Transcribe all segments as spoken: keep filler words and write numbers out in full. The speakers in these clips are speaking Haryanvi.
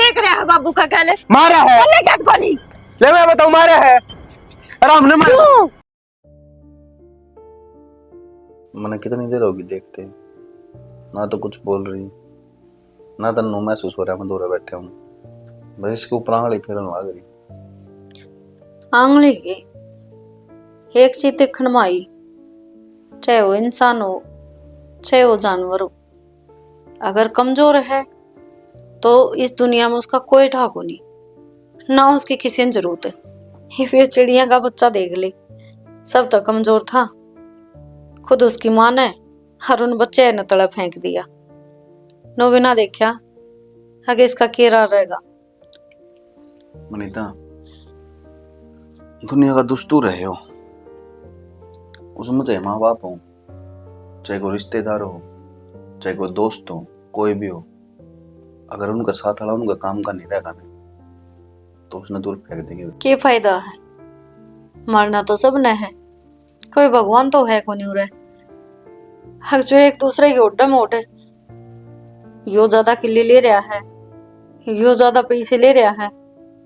टेक रहा है बाबू का गले। मारा है। बोले क्या कोनी? ले मैं बताऊं, मारा है। अरे हमने मारा। क्यों? मैंने कितनी देर होगी देखते, ना तो कुछ बोल रही, ना तन्नू महसूस हो रहा मैं दूर बैठे हूँ। बस इसके ऊपर आंगली फेरन लाग रही। आंगली की एक चीज देखण में आई, चाहे वो इंसान हो, चाहे वो जानवर हो, अगर कमजोर है तो इस दुनिया में उसका कोई ठा कोनी, ना उसकी किसी ने जरूरत है। ये वे चिड़िया का बच्चा देख ले, सब तो कमजोर था, खुद उसकी माँ ने हर उन बच्चे ने तले फेंक दिया। नो बिना देखा आगे इसका केरा रहेगा। मनीता, दुनिया का दस्तूर है यो, उसमें चाहे माँ बाप हो, चाहे कोई रिश्तेदार हो, चाहे कोई दोस्त हो, कोई भी हो, अगर उनका साथ वाला उनका काम का नहीं रहेगा ना, तो उसने दूर फेंक देंगे। के फायदा है? मरना तो सबने है, कोई भगवान तो है कोनी उरे। हर जो एक दूसरे के ओडे में ओडे, यो ज्यादा किले ले रहा है, यो ज्यादा पैसे ले रहा है,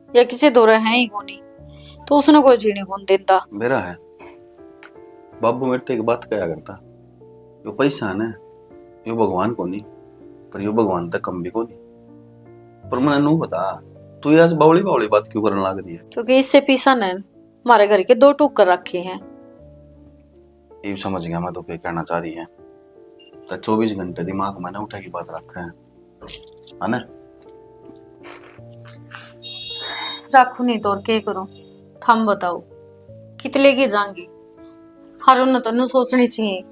या किसी दो रहे हैं ही कोनी, तो उसने कोई जीने कौन देता। मेरा है बाबू, मेरे ते एक बात कहा करता, यो पैसा है ना, यो भगवान कोनी, पर यो भगवान तक कम भी कोनी। पर मैंने नू बता, तू ये आज बावली बावली बात क्यों करने लाग रही है? क्योंकि इससे पीसा ने हमारे घर के दो टूक कर रखे हैं। ये समझ गया मैं, तो क्या कहना चाह रही है। तो चौबीस घंटे दिमाग में ना उठा की बात रखा है, है ना? राखू नहीं तो और के करूं, थम बताओ कितले की जांगी? हर उन तन्नू सोचनी चाहिए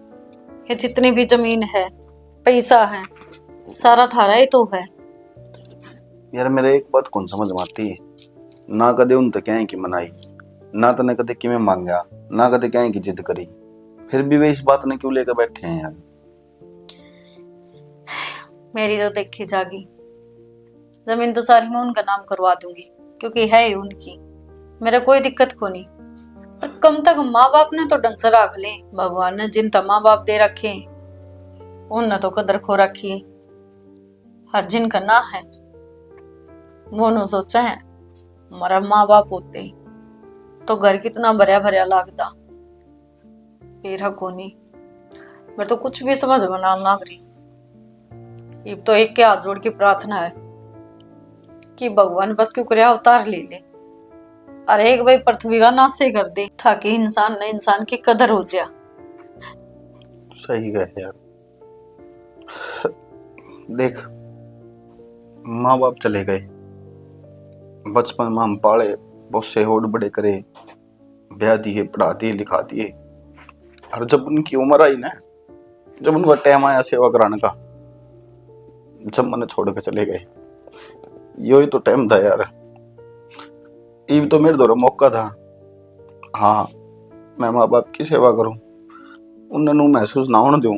कि जितनी भी जमीन है, पैसा है, सारा थारा ही तो है। यार, मेरे एक बात कौन समझ में आती, ना कदे उन तक कहें कि मनाई, ना तने कदे किमें मांगा, ना कदे कहें कि जिद करी, फिर भी वे इस बात ने क्यों लेकर बैठे हैं यार? मेरी तो देखी जागी, जमीन तो सारी मैं उनका नाम करवा दूंगी, क्योंकि है ही उनकी, मेरा कोई दिक्कत को नहीं। पर कम तक माँ बाप ने तो ढंग से रख ले। भगवान ने जिन तो माँ बाप दे रखे, उनने तो कदर खो रखी है। हर जिनका ना है, वो नु सोचा है, हमारा माँ बाप होते तो घर कितना भरया भरया लागता। बेरा कोनी, मेरे तो कुछ भी समझ में ना लाग रही। इब तो एक के हाथ जोड़ के प्रार्थना है कि भगवान बस क्यों करया अवतार ले ले, और एक भाई पृथ्वी का नाश ही कर दे, ताकि इंसान ने इंसान की कदर हो जा। सही कहे यार, देख, माँ बाप चले गए, बचपन में हम पाले पोसे, होड़ बड़े करे, ब्याह दिए, पढ़ा दिए, लिखा दिए, और जब उनकी उम्र आई ना, जब उनका टाइम आया सेवा कराने का, जब मैंने छोड़ के चले गए, यो ही तो टाइम था यार। इब तो मेरे धोरे मौका था। हाँ, मैं माँ बाप की सेवा करूँ, उन्हें नू महसूस ना होने दूँ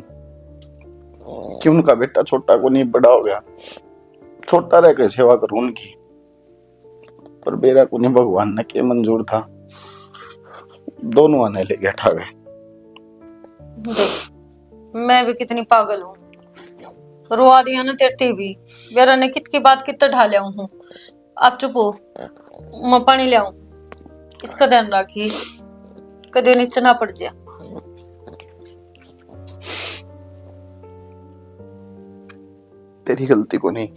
कि उनका बेटा छोटा को नहीं, बड़ा हो गया, छोटा रह के सेवा करूँ उनकी। पर बेरा को नहीं, भगवान ने के मंजूर था, दोनों आने ले गया ठावे। देख, मैं भी कितनी पागल हूँ, रोवा दिया ना तेरे ते भी। बेरा ने कित की बात कित ढा लिया हूँ। आप चुप हो, मैं पानी ले आऊं। इसका ध्यान राखी, कदे नीचे ना पड़ जा। तेरी गलती को नहीं,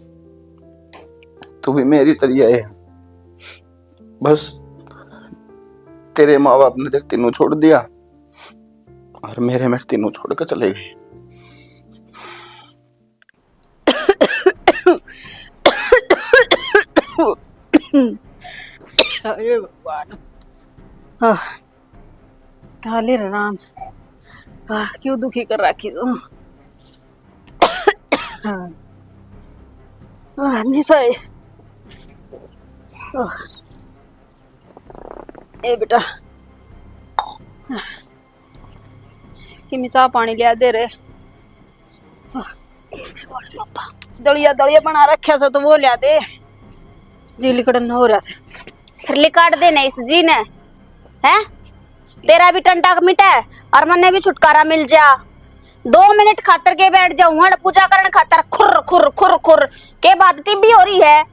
तू भी मेरी तरिया है। बस तेरे माँ बाप ने तेरे तीनों छोड़ दिया और मेरे, मेरे तीनों छोड़ के चले गए। अरे भगवान, आह, ढाले रे राम, आह, क्यों दुखी कर रखी तू? आह, निशा ए, आह, ए बेटा, किमी चाह पानी लिया दे रे। दलिया, दलिया बना रखा से तो वो लिया दे। जी लिकड़न हो रहा से। फिर लिकाट देना इस जी ने, हैं? तेरा भी टंटा मिटे और मन्ने भी छुटकारा मिल जा। दो मिनट खातर के बैठ जाऊं हड़ पूजा करण खातर, खुर खुर खुर खुर। के बात टिब्बी हो रही है?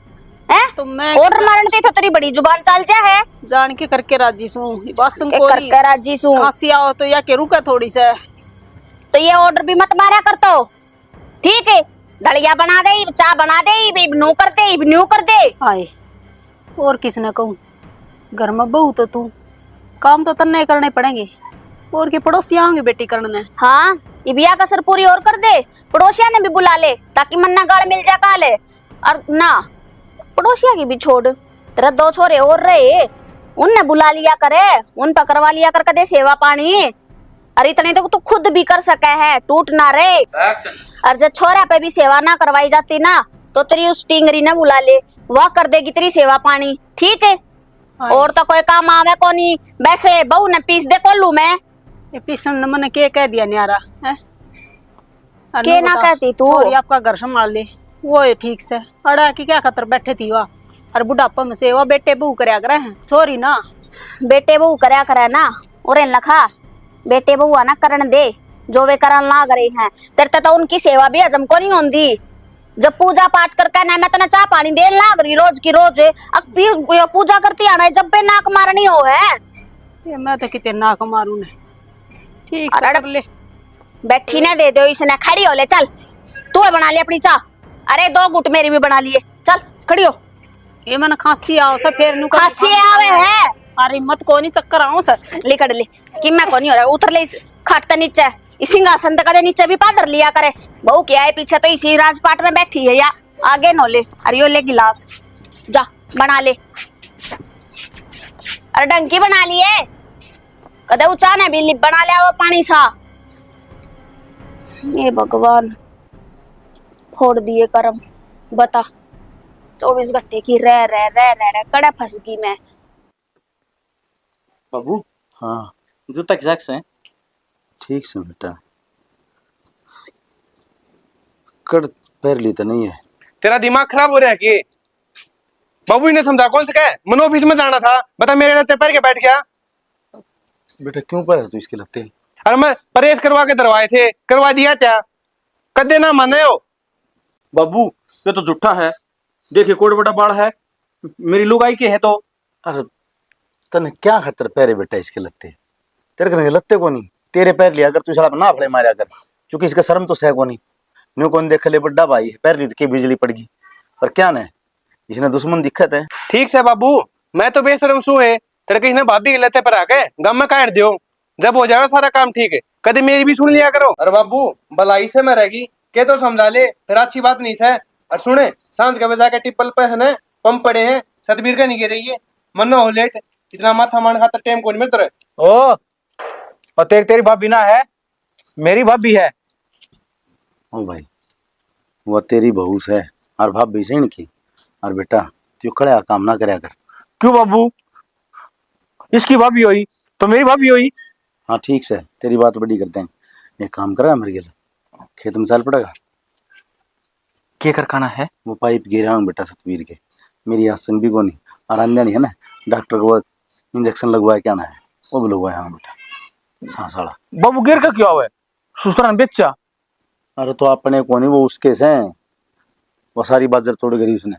हैं? तो मैं ऑर्डर मारन ते तो तेरी बड़ी जुबान चल जा है। जान के करके राजी सूं, बस के कोरी। करके राजी सूं। खांसी आओ तो या के रुके थोड़ी से। तो ये ऑर्डर भी मत मारा कर तो, ठीक है? दलिया बना दे, चाय बना दे, इब, इब नू कर दे, इब न्यू कर दे। आए, और किसने कहूँ? घर में बहू तो तू, काम तो तन्ने ही करने पड़ेंगे। और के पड़ोसी आओगे बेटी करने? हाँ, इब या कसर पूरी और कर दे, पड़ोसिया ने भी बुला ले, ताकि मन्ना गाल मिल जा काले। और ना, पड़ोसिया की भी छोड़, तेरा दो छोरे और रहे, उनने बुला लिया करे, उन पर करवा लिया कर कदे सेवा पानी। अरे इतने तो तू खुद भी कर सके है, टूट ना रहे। Action। और जब छोरा पे भी सेवा ना करवाई जाती ना, तो तेरी उस टिंगरी ने बुला ले, वह कर देगी तेरी सेवा पानी, ठीक है? हाँ। और तो कोई काम आवे कोनी, वैसे बहू ने पीस दे कोलू में। ये पीसन ने मने के कह दिया न्यारा, हैं? अरे के न्यू ना बता, कहती तू? छोरी आपका घर संभाल ले, वो है ठीक से। अड़ा की क्या खातर बैठे थी वा? अरे बुढ़ापा में से वा बेटे बहू करया करे हैं, छोरी ना। बेटे बहू करया करे ना, और इन लखा बेटे बहू ना करण दे, जो वे करण लाग रहे हैं। तेरे ते तो उनकी सेवा भी हजम को नहीं होंदी। जब पूजा पाठ करके ना मैं तने चाय पानी देन लाग रही रोज की रोज, अब भी ये पूजा करती आना है, जब पे नाक मारनी हो है। ये मैं तो किते नाक मारू ने। ठीक से अरे कर ले। बैठी ने दे दो इसने, खड़ी हो ले, चल तू है बना ले अपनी चाय। अरे दो घुट मेरी भी बना लिए, चल खड़ी हो। ये मन खांसी आओ से फेर नु खांसी आवे है। अरे मत को नहीं चक्कर आओ से। लिकड़ ले, कि मैं को नहीं हो रहा, उतर ले इस खाट ते नीचे, इस सिंहासन ते कदे नीचे भी पादर लिया करे। बहू के आए पीछे तो इसी राजपाट में बैठी है या आगे नो ले। अरे यो ले गिलास, जा बना ले। अरे डंकी बना लिए, कदे ऊंचा ने भी बना लिया वो पानी सा। ये भगवान, फोड़ दिए करम। बता, चौबीस घंटे की रह रह रह रह रह कड़ा फंस गई मैं। बाबू। हाँ। जूता किसा से? ठीक से बेटा। कड़ पैर ली तो नहीं है। तेरा दिमाग खराब हो रहा है कि? बाबू इन्हें समझा कौन से कहे? मन ऑफिस में जाना था, बता मेरे लत्ते पैर के बैठ गया। बेटा क्यों पर है तू इसके लत्ते? अरे मैं प्रेस करवा के धरवाए थे, करवा दिया क्या? कदे ना माने हो। बाबू, ये तो झूठा है। देखिए, कोड बड़ा बाल है, मेरी लुगाई के है तो। अरे, तने क्या खातर पहरे बेटा इसके लत्ते? तेरे कने लत्ते को नहीं, तेरे पैर लिया कर तू साला ना फड़े मारया कर, क्योंकि इसका शर्म तो सह को नहीं। न्यू कौन देख ले, बड्डा भाई है, पैर ली तो के बिजली पड़गी। पर क्या ने, इसने दुश्मन दिखत है। ठीक से बाबू, मैं तो बेशरम सू है, तड़के इसने भाभी के लत्ते पर आके गम में काट दियो। जब हो जाएगा सारा काम ठीक, कदे मेरी भी सुन लिया करो। अरे बाबू, भलाई से मैं रहेगी, के तो समझा ले, फिर अच्छी बात नहीं से। और सुने, सांझ के बजा के टिप्पल पे है ना, पंप पड़े हैं, सतबीर का नहीं गिर रही है। मन्नो हो लेट, इतना माथा मान खातर टाइम कौन मिलता रहे। ओ, और तेरी, तेरी भाभी ना है, मेरी भाभी है। ओ भाई, वो तेरी बहू से और भाभी से इनकी। और बेटा, तू कड़ा काम ना करया कर। क्यों बाबू, इसकी भाभी होई तो मेरी भाभी होई। हाँ ठीक से, तेरी बात बड़ी कर देंगे। एक काम करेगा मेरे गेल, खेत में चल पड़ेगा। के कर खाना है? वो पाइप गिरा हूँ बेटा सतबीर के, मेरी आसन भी कोनी। और आंदे नहीं है ना, डॉक्टर को इंजेक्शन लगवा के आना है, वो भी लगवाया हूँ बेटा। सांस वाला। बाबू गिर का क्यों आवे? सुस्तरा ने बेचा। अरे तो अपने कोनी, वो उसके से। वो सारी बाजर तोड़ गई उसने।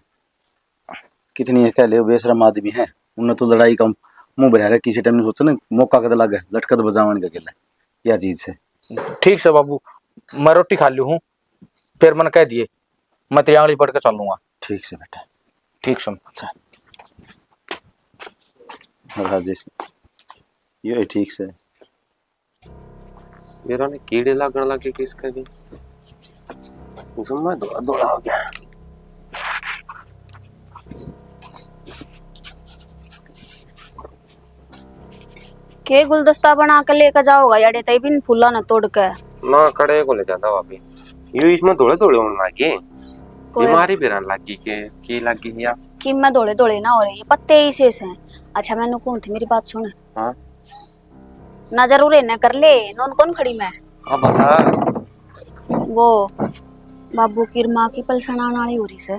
कितनी है कह ले, बेशरम आदमी है। उन्हें तो लड़ाई का मुंह भरा रहा, किसी टाइम नहीं सोचा ना, मौका कद लगे, लटकद बजावन का गेला। या चीज है। ठीक से बाबू, मैं रोटी खा लूँ हूँ, फिर मैंने कह दिए, मैं तो आंगली पड़ के चलूंगा। ठीक से बेटा। ठीक से। अच्छा। राजेश, ये ठीक से। मेरा ने कीड़े लागण लगे किसका भी। जम्मा धोला धोला हो गया। के गुलदस्ता बना के लेके जाओगा याडे तई बिन फूला ना तोड़ के? ना, कड़े को ले जाता भाभी। यू इसमें धोले धोले होने लग गए। कोई बीमारी भी रहने लग गई के, के लग गई या? कि मैं धोले धोले ना हो रही, पत्ते ही शेष हैं। अच्छा, मैं नु कहूं थी, मेरी बात सुन। हाँ। नजर उरे न कर ले, नोन कौन खड़ी मैं? हाँ, बता। वो बाबू की माँ की पलसण आने वाली हो रही से,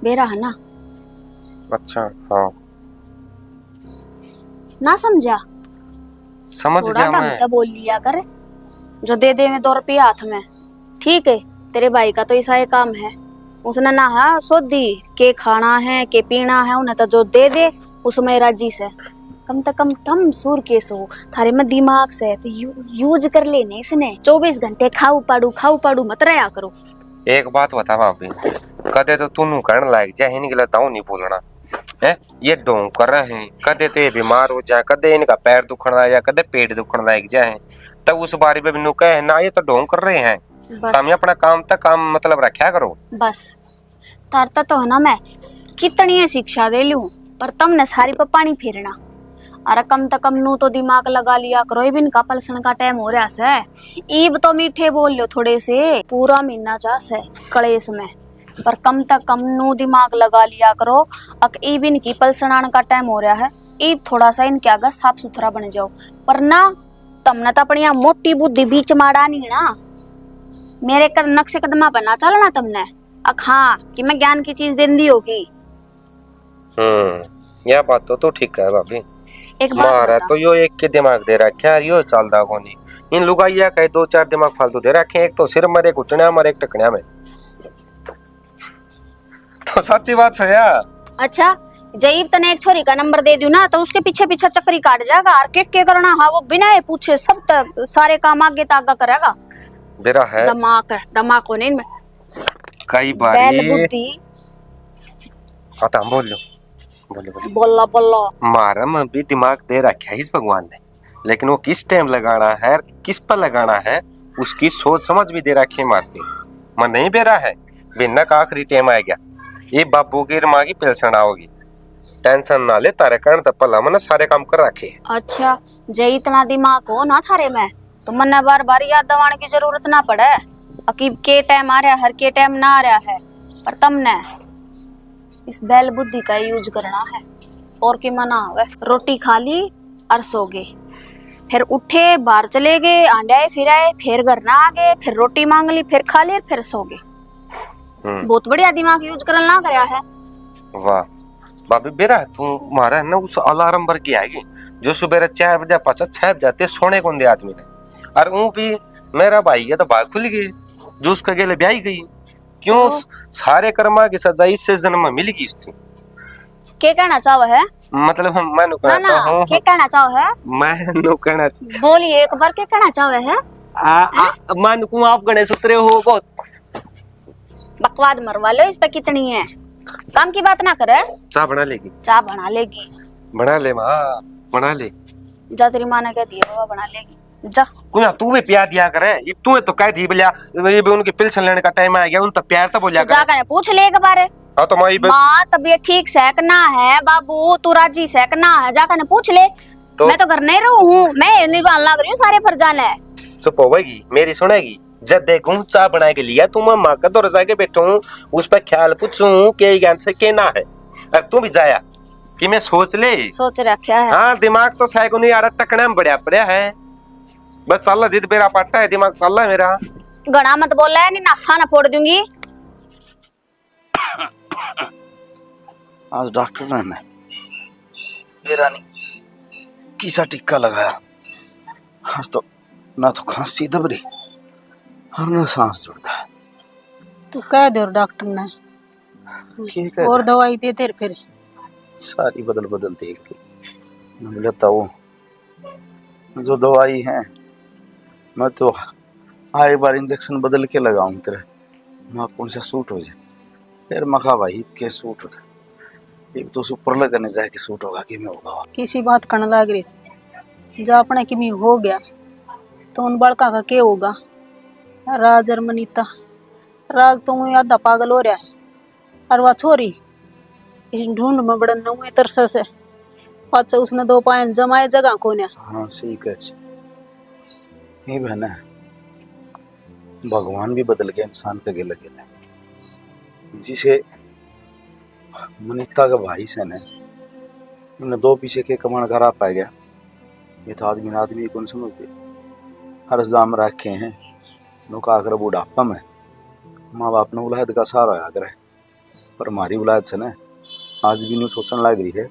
बेरा है ना? अच्छा, हाँ। ना समझा? समझ थोड़ा गया ढंग मैं। से बोल लिया कर, जो दे दे में दो रुपये हाथ में, ठीक है? तेरे भाई का तो ऐसा ही काम है। उसने ना हा सोधी के खाना है, के पीना है, उन्हें तो जो दे दे, उसमें राजी से। कम से कम तम सूर के सो, थारे में दिमाग से, तो यू-, यूज कर लेने इसने। चौबीस घंटे खाऊ पाड़ू, खाऊ पाड़ू मत रहा करो। एक बात बता भाभी, कदे तो तू नू कहण लायक जा ही नहीं गला, ताऊ नहीं बोलना है। ये ढोंग कर रहे हैं, कदे ते बीमार हो जाए, कदे इनका पैर दुखण लाग जाए, कदे पेट दुखण लाग जाए, तब उस बारे में भी नू कहे ना, ये तो ढोंग कर रहे हैं। बस। तम अपना काम तक काम मतलब रखा करो। बस, तारता तो है ना, मैं कितनी ही शिक्षा दे लूं, पर तमने सारी पे पानी फेरना। अरे कम से कम नू तो दिमाग लगा लिया करो, ये भी इनका पलसण का टाइम हो रहा है। ईब तो मीठे बोल लो थोड़े से, पूरा महीना जा से कलेश में, पर कम से कम नू दिमाग लगा लिया करो। अक ईब इनकी पलसणान का टाइम हो रहा है, ईब थोड़ा सा इनके आगे साफ सुथरा बन जाओ। पर ना, तमने तो अपनी या मोटी बुद्धि बीच माड़ा नहीं ना, मेरे कद नक्शे कदमा बना चलना तमने। अक हाँ कि मैं ज्ञान की चीज देंदी होगी। हम्म, यह बात तो तू ठीक है भाभी। एक बात मारा बता। तो यो एक के दिमाग दे रखा है, यो चलदा कोनी। इन लुगाइया का ही दो चार दिमाग फालतू दे रखे हैं, एक तो सिर मरे घुटना मरे, एक टकनिया में। तो सच्ची बात है यार। अच्छा, जईब तने एक छोरी का नंबर दे दूं ना, तो उसके पीछे पीछे चक्करी काट जाएगा। और के के करना, हाँ, वो बिना ये पूछे सब तक सारे काम आगे तक आगा करेगा। बेरा है। दिमाग है, दिमाग को नहीं इनमें। कई बारी बैल बुद्धि। हाँ, तो हम बोल लो। बोलो, बोलो। बोला, बोला। मारा में भी दिमाग दे रखा है इस भगवान ने, लेकिन वो किस टाइम लगाना है, किस पर लगाना है, उसकी सोच समझ भी दे रखी है मार के। मैं नहीं बेरा है, बिन्ना का आखिरी टाइम आ गया। ये बाबू की माँ की पेंशन आओगी, टेंशन ना ले, तारे कारण तो भला मैंने सारे काम कर रखे हैं। अच्छा, जे इतना दिमाग हो ना थारे में, तो मन्ने बार बार याद दिवाने की जरूरत ना पड़े। अकीब के टाइम आ रहा है, हर के टाइम ना आ रहा है, पर तमने इस बैल बुद्धि का यूज करना है, और की मना आवे। रोटी खा ली और सो गए, फिर उठे, बाहर चले गए, आंडे आए, फिर आए, फिर घर ना आ गए, फिर रोटी मांग ली, फिर खा ली, फिर सो गए। हम्म। बहुत बढ़िया दिमाग यूज करन लाग रहा है। वाह भाभी, बेरा तू मारा है ना उस अलार्म पर की आएगी, जो सुबह चार बजे पाछा छह बजे आते सोने कौन दे आदमी ने। और ऊँ भी मेरा भाई है तो बात खुल गई, जो उसका गेले ब्याही गई। क्यों तो? सारे कर्मा की सजा इस जन्म में मिल गई उसकी। के कहना चाहो है? मतलब हम, मैं नु ना, कहना ना, चाहूँ। के कहना चाहो है? मैं नु कहना चाह- बोलिए एक बार, के कहना चाहो है? आ, आ, मैं नु कहूँ आप गणेश उतरे हो बहुत। बकवाद मरवा लो, इस पे कितनी है, काम की बात ना करे। चाय बना लेगी? चाय बना लेगी। बना ले माँ, बना ले। जा, तेरी माँ ने कह दिया, वो बना लेगी, जा। कुछ तू भी प्यार दिया करे, ये तू तो कह दी बोलिया, ये भी उनकी पेंशन लेने का टाइम आ गया, उन तो प्यार तो बोलिया तो करे। जाकर पूछ ले एक बार। हाँ, तो माँ, ये भी माँ, तबीयत ठीक से कि ना है, बाबू तू राजी से कि ना है, जाकर ने पूछ ले। तो मैं तो घर नहीं रहूँ हूँ, मैं निभान लग रही हूँ सारे फर्जा ने। चुप होगी, मेरी सुनेगी? जब देखूं चाय बना के लिया, तू मैं माँ का दौर जाके बैठूं, उस पर ख्याल पूछूं के ज्ञान से के ना है। और तू भी जाया कि मैं सोच ले। सोच रखा है। हाँ, दिमाग तो सै को नहीं आ रहा, टकना में बढ़िया पड़ा है। बस चाल दी तो बेरा पाटा है, दिमाग चाल है मेरा। घना मत बोला है, नहीं नासा ना फोड़ दूंगी। आज डॉक्टर ने मैं बेरा नहीं किसा टिक्का लगाया। आज तो ना तो खांसी दब रही और ना सांस जुड़ता। तू कह दे और डॉक्टर ने के कह और दे? दवाई दे दे फिर। सारी बदल बदल देख ली। मैं बोला, "ताऊ, जो दवाई है, मैं तो आए बार इंजेक्शन बदल के लगाऊं तेरे, मैं कौन सा सूट हो जाए।" फिर मैं कहा, "भाई, के सूट होता? ये तो सुपर लगने जाके सूट होगा, कि में होगा।" किसी बात कण लाग रही, जो अपने किमी हो गया, तो उन बालका का के होगा? राज और मनीता, राज तो ऊँ आधा पागल हो रहा है, और वह छोरी इस ढूंढ में बड़न नौवे तरसे से। पाछे उसने दो पायन जमाए जगह कोन्या। हाँ, सही कहे छे। ये बहना है, भगवान भी बदल गया इंसान के गेले गेले। जिसे मनीता के भाई से ने इन्हें दो पीछे के कमाण का राह पै गया। ये तो आदमी ने आदमी कौन समझते। हर जाम रखे हैं, लोग आकर बुढ़ापा में माँ बाप ने औलाद का सहारा होया करे। पर म्हारी औलाद से ना आज भी न्यू सोचण लाग रही है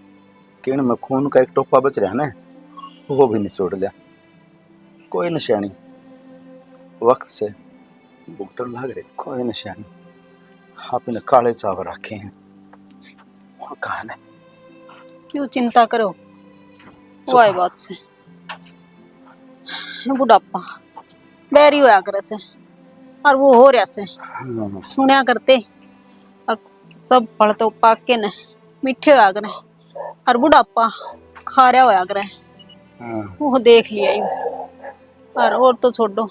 कि इनमें खून का एक टोपा बच रहा है ना, वो भी निचोड़ लिया। कोई ना स्याणी, वक्त से भुगतण लाग रहे। कोई ना स्याणी, आपने काले चाव रखे हैं। और कहा ने? क्यों चिंता करो? चुप। वाह बात से। बुढ़ापा बैरी होया करे से, और वो हो रहा से। हाँ। सुनया करते, अक-, सब फल तो पाके ने मीठे होया करे, और बुढ़ापा खारा होया करे। हाँ। वो देख लिया ही। और, और तो छोड़ो,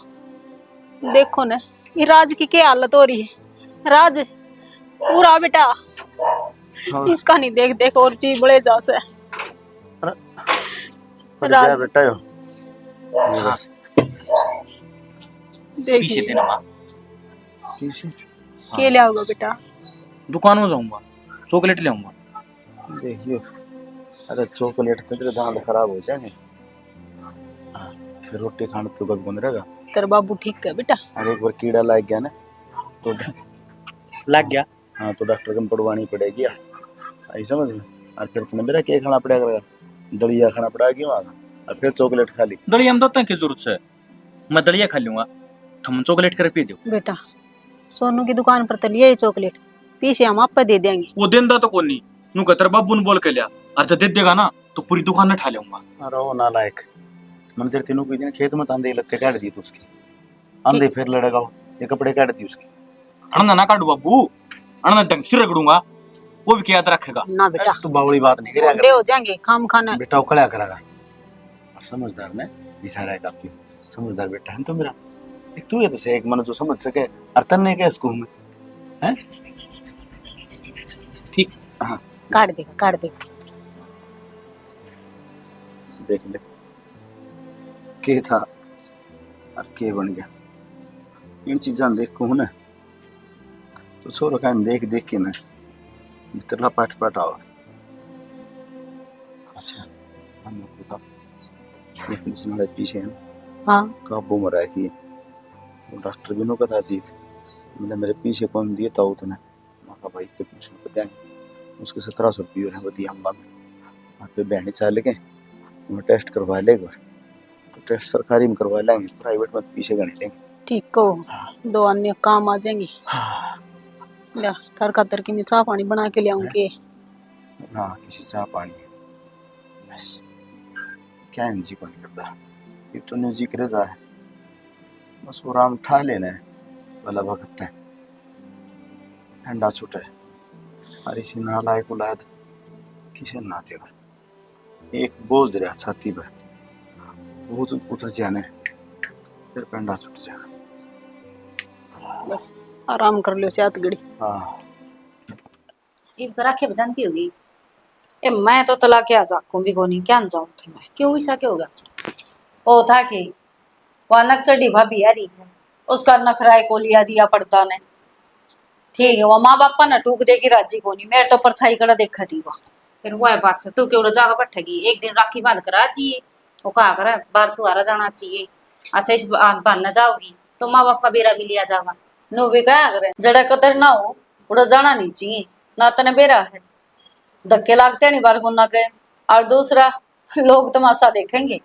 देखो ना, ये राज की क्या हालत हो रही है। राज, पूरा बेटा, हाँ। इसका नहीं देख, देख और जी बड़े जा से। अरे, अरे राज। जा बेटा यो। हाँ। देखिए। पीछे देना माँ। पीछे? के ले आओगा बेटा? दुकान में जाऊंगा, चॉकलेट ले आऊंगा। देखियो, अरे चॉकलेट तो तेरे दांत खराब हो जाएंगे। हाँ, फिर रोटी खाने तो कभी कौन रहेगा? तेरा बाबू ठीक है बेटा? अरे एक बार कीड़ा लग गया ना, तो ड-, लग गया? हाँ, तो डॉक्टर कन पड़वानी पड़ेगी। आई समझ में? और फिर तने मेरा के खाना पड़ा करेगा? दलिया खाना पड़ा क्यों आगा? और फिर चॉकलेट खा ली। दलिया में दांत की जरूरत है? मैं दलिया खा लूंगा, थम चॉकलेट कर पी दो। बेटा, सोनू की दुकान पर तो लिया ये चॉकलेट, पीछे हम आप पे दे देंगे। वो देंदा तो कोनी, नू कहता बाबू ने बोल के लिया, और जब दे देगा ना तो पूरी दुकान ने ठा लूंगा। अरे ओ नालायक, मन तेरे तीनों की दिन खेत में तांदे लत्ते काट दिए तू उसके, आंधे फिर लड़ेगा वो, ये कपड़े काट दिए उसके। अणने ना काटू बाबू, अणने ढंग से रगड़ूंगा, वो भी क्या याद रखेगा। ना बेटा, तू बावली बात नहीं करेगा। बूढ़े हो जाएंगे, काम खाना है। बेटा उकला करेगा। और समझदार ने इशारा है काफी, समझदार बेटा है तो मेरा। एक तू है तो से एक मन जो समझ सके, और तन्ने क्या इसको हूँ मैं, हैं? ठीक से। हाँ। काट देगा, काट देगा। देख ले, के था और के बन गया। इन चीजां देखो ना, तो छोरा का देख देख के ना भीतरला पट पट आवे। अच्छा, हम आपको था, ये पुलिस वाले पीछे हैं ना? हाँ। काबू में रखी है। वो डॉक्टर भी नो कथा जीत, मतलब मेरे पीछे कौन दिए था उतने। मैं कहा, "भाई, कितने सौ रुपये देंगे?" उसके सत्रह सौ रुपये और हैं, बदिया अम्बा में। वहाँ पे बहनी चाल के, वहाँ टेस्ट करवा ले एक बार। तो टेस्ट सरकारी में करवा लेंगे, प्राइवेट में पीछे गणे लेंगे। ठीक हो, हाँ। दो आने काम आ जाएंगे। हाँ। ले, थार खातर की मैं चाह पानी बना के ले आऊंगी। हैं? हाँ, किसी चाह पानी है। बस, क्या है जी कौन करता? ये तो न्यू जी करे जा। बस वो राम ठा लेना है, भला वक्त है। ठंडा छुटे। और इसी नालायक औलाद किसे ना देगा। एक बोझ दे रहा छाती पे, वो तो उतर जाने, फिर पंडा छूट जाएगा। बस आराम कर लो सात घड़ी। हाँ। इब करा के बजाती होगी। ए, मैं तो तला के आ जाकूं भी कोनी, क्या न जाऊं थी मैं। क्यों, ऐसा क्या होगा? ओ था कि वहाँ नक्सड़ी भाभी आ रही है, उसका नखरा है कोलिया दिया पड़ता ने। ठीक है, वो माँ बापा ने टूक देगी राजी कोनी, मेरे तो परछाई कड़ा देखा थी वो। फिर वो बात से तू क्यों जाकर बैठेगी, एक दिन राखी बांध कर आ जाइए। वो कहा करे बाहर तुहारा जाना चाहिए। अच्छा, इस बहा-, बहाने जाओगी तो माँ बाप का बेरा भी लिया जावा। नू भी कहा करे जड़ा कदर ना हो, उड़ा जाना नहीं चाहिए, ना तने बेरा है। धक्के लागते नहीं बार गुना गए। और दूसरा, लोग तमाशा देखेंगे।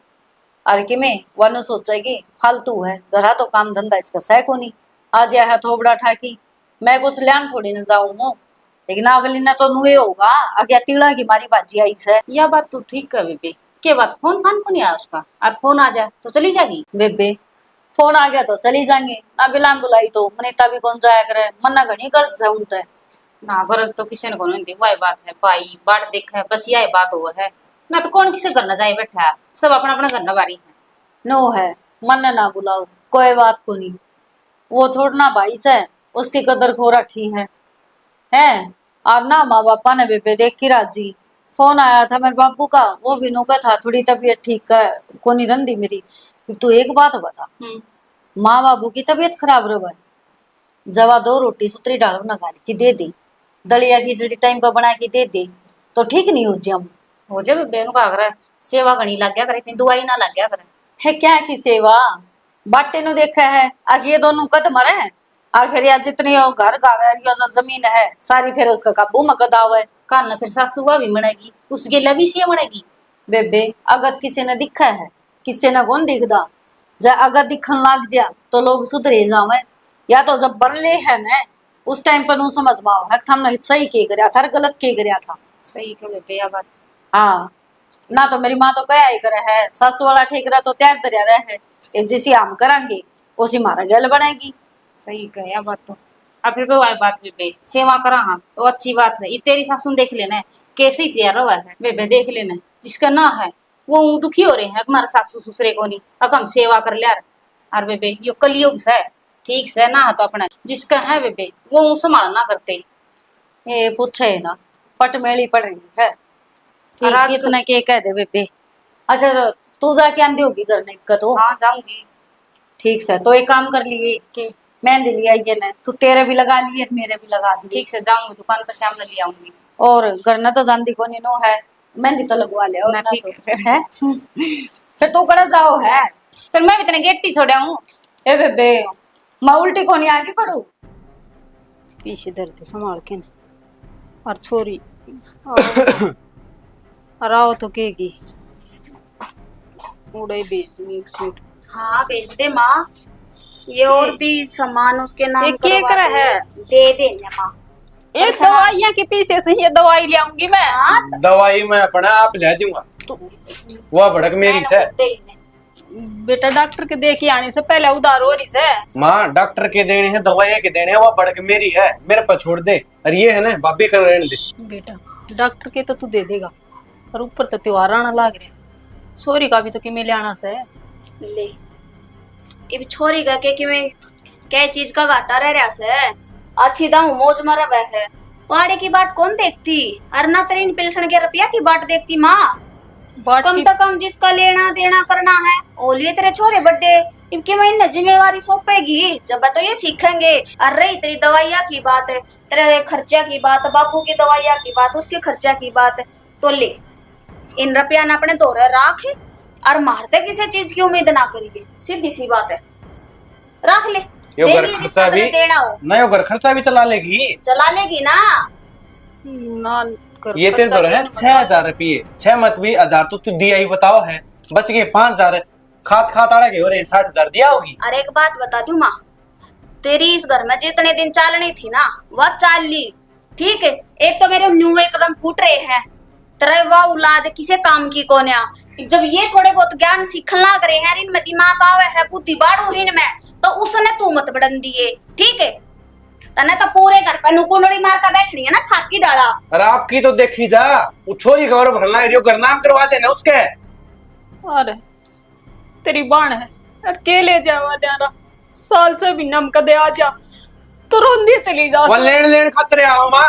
और किमें वनु सोचेगी, फालतू है, घरा तो काम धंधा इसका सह कोनी। आज यह है थोबड़ा ठाकी, मैं कुछ ल्यान थोड़ी न जाऊं हूँ। लेकिन अगली ने तो नुए होगा, आगे तिला की मारी भाजी आई से। या बात तू ठीक कह बेबे। के बात, फोन फान को नहीं आया उसका? और फोन आ जाए तो चली जाएगी? बेबे, फोन आ गया तो चली जाएंगे, ना बिलान बुलाई तो मनीता भी कौन जाया करे, मन्ना घणी गर्ज है उनते। ना गरज तो किसी ने कोनी होंदी, वाही बात है भाई, बाट देखे बस यही बात हो है। ना तो कौन किसी घर ना जाए बैठा है, सब अपना अपना घर ना बारी है। नो है, मन्ने ना बुलाओ, कोई बात कोनी। वो छोड़ना भाई से, उसकी कदर खो रखी है, है। और ना माँ बापा ने बेबे देख की राजी। फोन आया था मेरे बाबू का, वो भी नो का था, थोड़ी तबीयत ठीक का कोनी रंदी मेरी। तू एक बात बता, हम्म। माँ बाबू की तबीयत खराब रहे, जवा दो रोटी सुतरी डाल बना गाल की दे दे, दलिया खिचड़ी टाइम पर बना के दे दे, तो ठीक नहीं हो जाऊं। हो जाए बेबे, उनका आग्रह, सेवा घणी लग गया करे, इतनी दुआई ना लग गया करे। है क्या की सेवा? बाटे नु देखा है, अब ये दोनों कद मरे, और फिर या जितनी हो घर घर है, यो जो जमीन है, सारी फिर उसका काबू में कद आवे। काल ना फिर सासू का भी मरेगी, उस गेला भी सी मरेगी। बेबे, अगत किसी ने दिखा है? किसी ने कौन दिखदा? जब अगत दिखन लाग जा, तो लोग सुधरे जावे। या तो जब बरले है ना, उस टाइम पर नू समझ में आओ है कि थमने सही के करया था और गलत के करया था। सही कह बेबे, या बात। हाँ, ना तो मेरी माँ तो कह आई करे है, सासू वाला ठेकरा तो तैयार धरया रहे है, कि जिसी हम करांगे, उसी मारा गैल बनेगी। सही कह या बात तो। अब फिर भी वही बात बेबे, सेवा करा हाँ तो अच्छी बात है। ये तेरी सासू ने देख लेना है, कैसे ही तैयार रहा है बेबे, देख लेना है। जिसका ना है, वो ऊं दुखी हो रहे हैं, हमारे सासू ससुरे को नहीं, अब हम सेवा कर लिया। और बेबे, यो कलयुग से, ठीक से ना तो अपने जिसका है बेबे, वो ऊं संभाल ना करते। ये पूछे है ना, पटमेली पड़ रही है। ठीक, रात किसने के कह दे बेबे? अच्छा, तू जाके आंदी होगी घर ने का तो? हाँ, जाऊंगी। ठीक से, तो एक काम कर लिए, के? मेहंदी ले आई है ना, तू तेरे भी लगा लिए, मेरे भी लगा दिए। ठीक से, जाऊंगी दुकान पर, शाम में ले आऊंगी। और घर ने तो जांदी कोनी नो है, मेहंदी तो लगवा ले, और ना, ना ठीक तो है। है। फिर तू कड़ा जाओ है? फिर मैं भी तेने गेट ही छोड़ा हूँ। ए बेबे, मैं उल्टी कोनी आगे पड़ू। पीछे धर दे संभाल के ना। और छोरी, और, और आओ तो कहेगी, उड़े भेज दूंगी एक सूट। हाँ, भेज दे माँ। ये और भी सामान उसके नाम ये के करवा करे दे। है? दे देने माँ। ये परेशान दवाइयाँ के पीछे से ये दवाई ले आऊंगी मैं। हाँ, दवाई मैं अपना आप ले दूंगा। वो भड़क मेरी से। दे ही नहीं। बेटा, डॉक्टर के दे के आने से पहले उधार हो रही से। माँ, डॉक्टर के देने हैं, दवाइयाँ के देने हैं, वो भड़क मेरी है, मेरे पर छोड़ दे। और ये है ना, भाभी कर रहने दे। बेटा, डॉक्टर के तो तू दे देगा, पर ऊपर तो त्योहार आना लाग रहे, छोरी का भी तो किमे ले आना से। ले, इब छोरी का के किमे, के चीज का घाटा रह रहा से? अच्छी दाऊ मौज में रहे है, आड़े की बाट कौन देखती? और ना तेरे इन पिलसण के रुपया की बाट देखती माँ। बाट कम की तो कम जिसका लेना देना करना है, ओ लिए तेरे छोरे बड्डे, इब किमे इन्हें जिम्मेवारी सौंपेगी, जब तो ये सीखेंगे। और रही तेरी दवाइयाँ की बात, तेरे खर्चा की बात, बाबू की दवाइयाँ की बात, उसके खर्चा की बात, तो ले, इन रुपया ने अपने धोरे राख, और मारते किसी चीज की उम्मीद ना करिए, सीधी सी बात है। राख ले, यो घर खर्चा भी देना हो ना, यो घर खर्चा भी चला लेगी। चला लेगी ना। ना, घर ये तेरे धोरे है छह हजार रुपये, छह मत भी, हजार तो तू दिया ही बताओ है, बच गए पाँच हजार। खात खात आड़ा के हो रहे हैं, साठ हजार दिया होगी। अरे एक बात बता दूं माँ, तेरी इस घर में जितने दिन चालनी थी ना, वह चाल ली। ठीक है, एक तो मेरे न्यू एकदम फूट रहे हैं, तेरे वह औलाद किसे काम की कोन्या। जब ये थोड़े बहुत ज्ञान सीखने लाग रहे हैं, इनमें दिमाग आवे है, बुद्धि बाढ़ू इनमें, तो उसने तू मत बढ़न दिए। ठीक है, तने तो पूरे घर पे नुकुंडली मार कर बैठनी है ना, साकी डाला। अरे आपकी तो देखी जा, वो छोरी का और भरना है, यो घर नाम करवा देना उसके। अरे तेरी बाण है, अरे के ले जावा न्यारा, साल से भी नम कदे आ जा, तो रोंदी चली जा। वो लेन लेन खातर आओ माँ,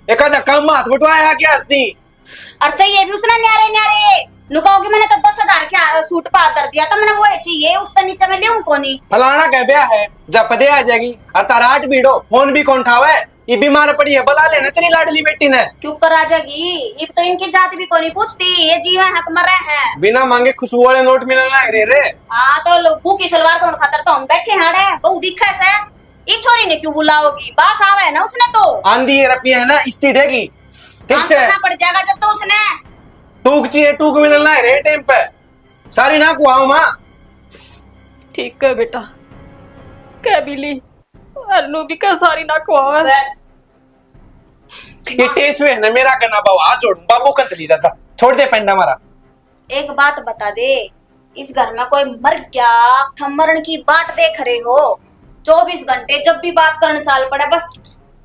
एक आधा काम हाथ बटवाया क्या हंसती? और चाहिए भी उसने न्यारे न्यारे, नु कहोगी मैंने तो दस हजार का सूट पा कर दिया, तो मैंने वो चाहिए, उससे नीचे मैं लेऊं कोनी। फलाना कह ब्याह है, जब पदे आ जाएगी, और तारा आठ भीड़ो, फोन भी कौन ठावे? ये बीमार पड़ी है, बुला लेना तेरी लाडली बेटी ने। क्यों कर आ जाएगी? इब तो इनकी जात भी कोनी पूछती, ये जीवे हैं कि मरे हैं। बिना मांगे खुशबू वाले नोट मिलने लग रहे रे। हाँ, तो लो, भूखी सलवार धोन खातर तो हम बैठे हैं अड़े, बहू दिखे से। इब छोरी ने क्यों बुलाओगी? बास आवे है ना उसने तो। आंधी है, रपी है ना, इस्ती देगी। ठीक से। करना पड़ जाएगा जब तो उसने। टूक चाहिए, टूक मिलने लग रहे टाइम पे। सारी ना को आओ माँ। ठीक है बेटा, कह भी ली। अरनू भी कह सारी ना को आवे। बस। ये टेस वे है ना मेरा गना बाबू, हाथ जोड़ू बाबू कंत ली जा, जा, छोड़ दे पेंडा मारा। एक बात बता दे, इस घर में कोई मर गया, थम मरण की बाट देख रहे हो, चौबीस घंटे जब भी बात करने चाल पड़े, बस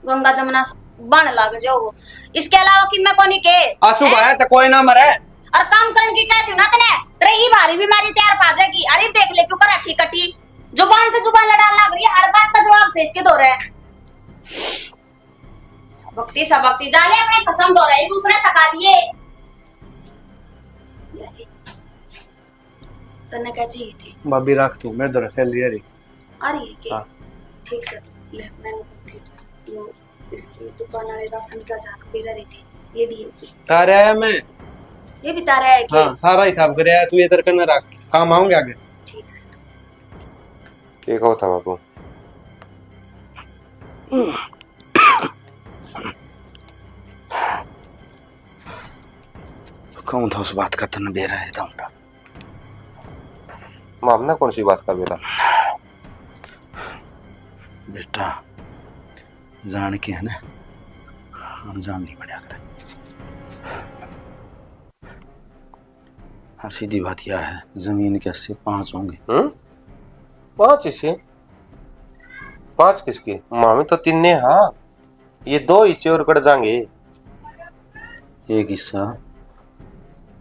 गंगा जमुना बन लाग जाओ। इसके अलावा कि मैं कोनी के आंसू हैं? भाया तो कोई ना मरे। और काम करने की कहती हूँ ना तने, तेरे ई भारी बीमारी तैयार पा जाएगी। अरे देख ले क्यों कर रखी कटी, जुबान से जुबान लड़ान लग रही है, हर बात का जवाब से इसके दो रहे। सबकती सबकती जा ले अपने खसम दो रहे, दूसरे सका दिए। तन्ने क्या चाहिए थी? भाभी, राख तू, मेरे धोरे सैलरी आ रही। आ रही है के? हाँ। ठीक से, ले, मैंने कही थी, यो, इसकी दुकान वाले राशन का झाक पे रह रही थी, ये दिए की। तारे आया मैं। ये भी तारे आया के? हाँ, सारा हिसाब करे आया, तू इधर करना रख, काम आऊंगे आगे। ठीक से। के कहो था बाबू? कहूँ था उस बात का तन्ने बेरा है था। मामना कौन सी बात का बेरा? बेटा, जान के है ना, अनजान नहीं पड़ा करे। और सीधी बात यह है, जमीन के हिस्से पांच होंगे। हम्म? पांच हिस्से? पांच किसके? मामी तो तीन ने, हाँ, ये दो हिस्से और कट जाएंगे। एक हिस्सा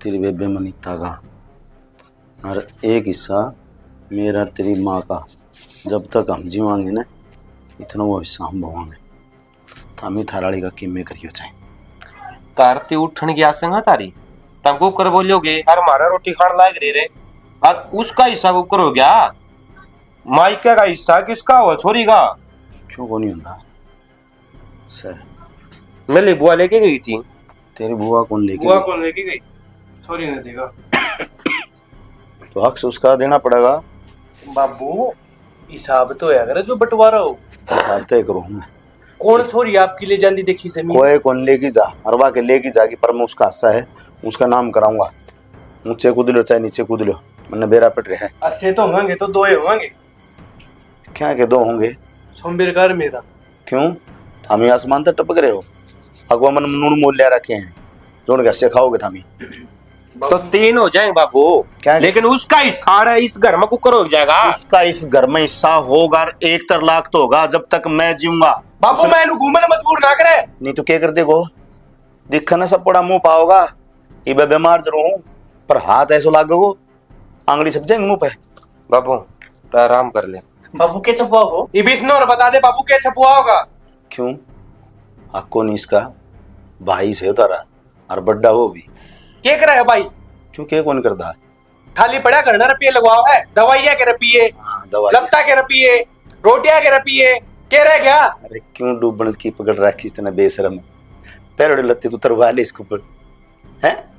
तेरी बेबे मनीता का और एक हिस्सा मेरा और तेरी माँ का। जब तक हम जीवांगे ना, इतना वो हिस्सा हम भोगांगे। थामी थाराली का किम्मे करियो चाहे। तारती उठण की आशंका थारी, तम कुकर बोलियोगे और हमारा रोटी खाण लायक रह रहे, और उसका हिस्सा कुकर हो गया। मायके का हिस्सा किसका हो, छोरी का? क्यों को नहीं होता? सर, मेरी बुआ लेके गई थी। तेरी बुआ कौन लेके बुआ गई? कौन लेके गई? छोरी ने देगा। तो हक से उसका देना पड़ेगा। बाबू, हिसाब तो होया करे जो बंटवारा हो। हिसाब तय करो। कौन छोरी आपकी ले जांदी देखी जमीन? कोई कौन लेके जा, अरवा के लेके जागी, पर मैं उसका हिस्सा है, उसका नाम कराऊंगा। ऊंचे कूद लो चाहे नीचे कूद लो, मन्ने बेरा पड़ रहा है। अस्से तो होंगे तो दो ही होंगे। क्या के दो होंगे? सोमबीर का और मेरा। क्यों? थामी आसमान तक टपक रहे हो? अगवा मन नून मोल लिया रखे हैं, जोन कैसे खाओगे थामी? तो तीन हो जाएंगे बाबू। क्या? लेकिन उसका हिस्सा है, इस घर में कुकर हो जाएगा। उसका इस घर में हिस्सा होगा, एक तर लाख तो होगा जब तक मैं जीऊंगा। बाबू, उस- मैं इन्हें घूमने मजबूर ना करे। नहीं तो क्या कर देगो? दिखने सब पड़ा मुंह पाओगा, इबे बीमार जरूर हूँ, पर हाथ ऐसो लागेगो, आंगली सब जाएंगे मुंह पे। बाबू, तो आराम कर ले। बाबू, के छपवा हो? इब इसने और बता दे, बाबू, के छपवा होगा? क्यों? हक को नहीं इसका, भाई से उतारा, और बड्डा हो भी। के करे है भाई? क्यों, के कौन करदा? खाली पड़ा घरना रुपये लगवाओ है, दवाइयाँ के रुपये, हाँ, दवाई। लत्ता के रुपये, रोटियाँ के रुपये, के रह गया? अरे क्यों डूबण की पकड़ रखी तने बेशरम? पैरोड़े लत्ते तू तरवा ले इसके ऊपर, हैं?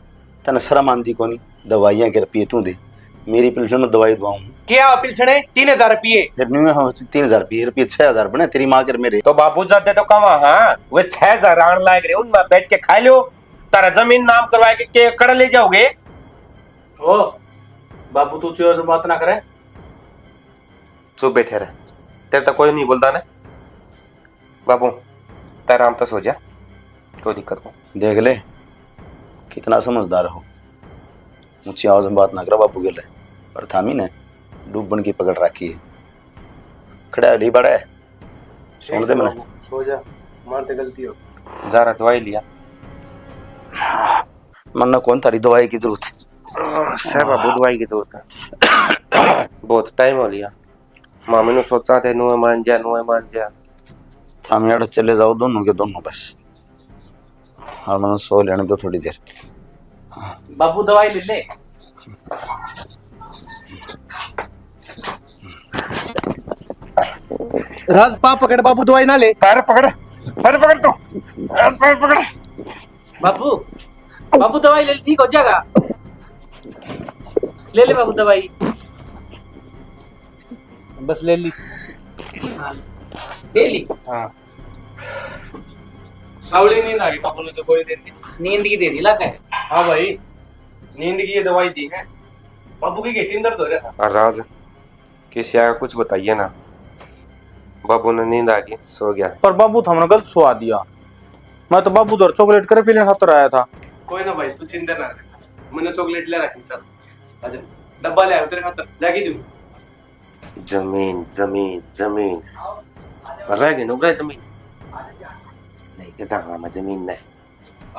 तने शर्म आंदी कोनी? दवाइयाँ के रुपये तू दे, मेरी पेंशन में दवाई दवाऊँ। क्या पेंशन है? तीन हजार रुपये। फिर नहीं हो तीन हजार रुपये, रुपये छह हजार बने तेरी माँ के मेरे। तो बाबू जाते तो कमा, हाँ, वे छह हजार आण लाग रहे, उनमें बैठ के खा लो। तारा जमीन नाम करवाए के, के कड़ ले जाओगे? ओ बाबू, तू चोर बात ना करे। चुप बैठे रह, तेरे तो कोई नहीं बोलता ना। बाबू, तै आराम तो सो जा, कोई दिक्कत को। देख ले, कितना समझदार हो। ऊंची आवाज में बात ना करा बाबू गेले, पर थामी ने डूबण की पकड़ रखी है। खड़ा ली बड़े, सुन दे मने। बाबू, सो जा, मार ते गलती हो। जा रहा, दवाई लिया। मन्ने कौन थारी दवाई की जरूरत? सह बाबू, दवाई की जरूरत है। बहुत टाइम हो लिया। मामी नु सोचा थे, नुए मान जा, नुए मान जा। थाम यार चले जाओ दोनों के दोनों बस। हाँ, मन्ने सो लेने दो थोड़ी देर। बाबू, दवाई ले ले। राज, पा पकड़ बाबू, दवाई ना ले। पैर पकड़, पैर पकड़ तू, पैर पकड़। बाबू, बाबू, दवाई ले ले, ठीक हो जाएगा। ले ले बाबू दवाई। बस ले ली। हाँ, ले ली। हाँ। सावली नींद आ गई, बाबू ने तो गोली दे दी। नींद की दे दी लागे। हाँ भाई, नींद की ये दवाई दी है। बाबू की घेटी में दर्द हो रहा था। और राज, किसी आगे कुछ बताइए ना। बाबू ने नींद आ गई, सो गया। पर बाबू, थमने गलत सुआ दिया। मैं तो बाबू उधर चॉकलेट करे पीने खातर आया था। कोई ना भाई, तू चिंता ना कर, मैंने चॉकलेट ले रखी। चल, आजा, डब्बा ले आया तेरे खातर, जाके दूँ। जमीन, जमीन, जमीन। रह गई ना जमीन। नहीं के जाऊंगा मैं जमीन ने।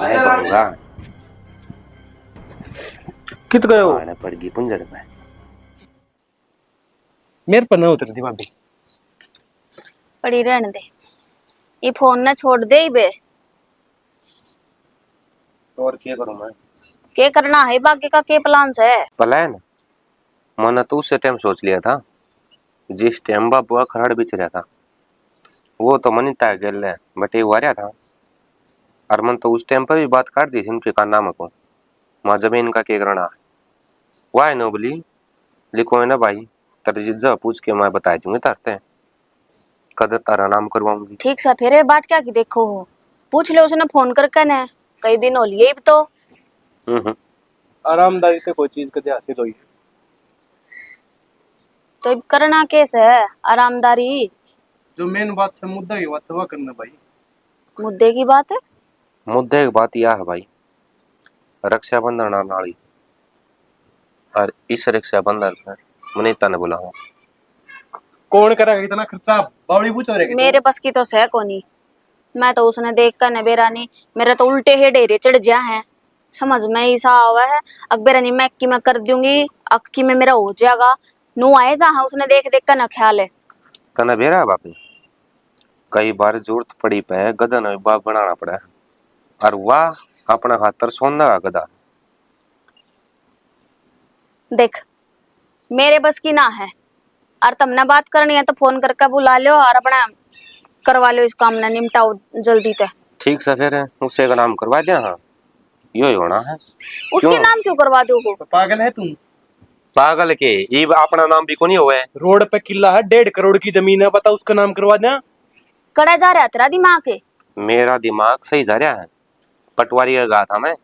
नहीं करूंगा। कित गए हो? पहाड़ पड़ गई पुंजड़ में। मेरे पर ना उतर दी भाभी। पड़ी रहने दे, ये फोन ना छोड़ दे ही बे। और क्या करूं मैं? के करना है, बाकी का के प्लान है? प्लान? मैंने तो उसे टाइम सोच लिया था, जिस टाइम बाबू अखराड़ बिच रहा था। वो तो मनी तय गेल है, बटे वो आ रहा था। और मन तो उस टाइम पर भी बात काट दी थी उनके काना में को, माँ जमीन का के करना। वाह नोबली, लिखो है ना भाई, तेरी जिज्जा पूछ के मैं बता दूंगी तारते, कद तारा नाम करवाऊंगी। ठीक सा, फिर ये बाट क्या की देखो हो, पूछ ले उसने फोन करके ने, कई दिन हो लिए इब तो। हम्म, हम्म। आरामदारी ते कोई चीज कदे हासिल होई? तो इब करना के से आरामदारी? जो मेन बात से, मुद्दा की बात से, वा करना भाई। मुद्दे की बात है? मुद्दे की बात यह है भाई, रक्षाबंधन आने वाली, और इस रक्षाबंधन पर मनीता ने बुलावा। कौन करेगा इतना खर्चा? बावड़ी पूछो रे। मेरे बस की तो सह कोनी। मैं तो उसने देख कर न बेरा नहीं, मेरे तो उल्टे हे डेरे चढ़ जा है। समझ में ऐसा आवा है, अकबेरा नहीं मैं की मैं कर दूंगी, अक्की में मेरा हो जाएगा। नू आए जहाँ उसने देख देख कर न ख्याल है। तने बेरा है बापे, कई बार जरूरत पड़ी पे गधा ने बाप बनाना पड़ा है, और वाह अपना खातर सोना का गधा। देख, मेरे बस की ना है, और तमने बात करनी है तो फोन करके बुला लो और अपना करवा लो, इस काम ने निपटाओ जल्दी ते। ठीक से फिर उससे का नाम करवा दिया। हाँ, यो ही होना है। उसके क्यों? नाम क्यों करवा दो हो? तो पागल है तू? पागल के, इब अपना नाम भी कोनी होवे। रोड पे किला है, डेढ़ करोड़ की जमीन है, बता उसका नाम करवा दिया। कड़ा जा रहा तेरा दिमाग है? मेरा दिमाग सही जा रहा है। पटवारी का गया था मैं,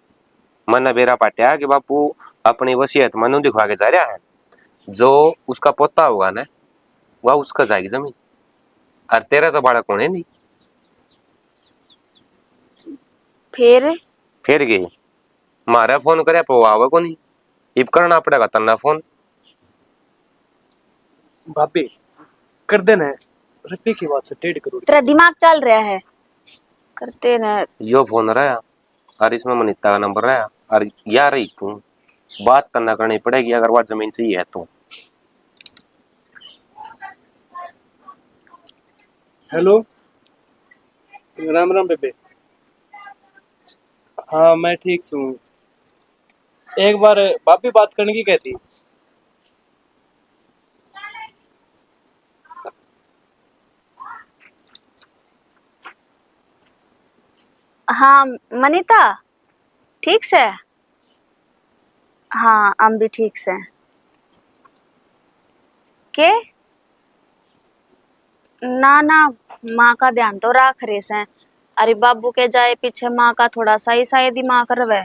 मन्ने बेरा पाट्या कि बापू अपनी वसीयत मनु दिखवा के जा रहा है, जो उसका पोता होगा ना, वह उसका जाएगी जमीन, और तेरा तो बालक होने नहीं। फिर? फिर के? मारे फोन करे पे वो आवे कोनी, इब करना पड़ेगा तन्ने फोन। भाभी, कर देना है, रुपये की बात से डेढ़ करोड़। तेरा दिमाग चल रहा है, करते ना। यो फोन रहा, और इसमें मनीता का नंबर रहा, और या रही तू, बात तन्ने करनी पड़ेगी अगर वह जमीन चाहिए है तो। हेलो, राम राम बेबे। हाँ, मैं ठीक सूं। एक बार भाभी बात करने की कहती। हाँ मनीता, ठीक से? हाँ, हम भी ठीक से। के? ना ना, माँ का ध्यान तो राख रहे से। अरे बाबू के जाए पीछे माँ का थोड़ा सा ही शायद दिमाग रवे,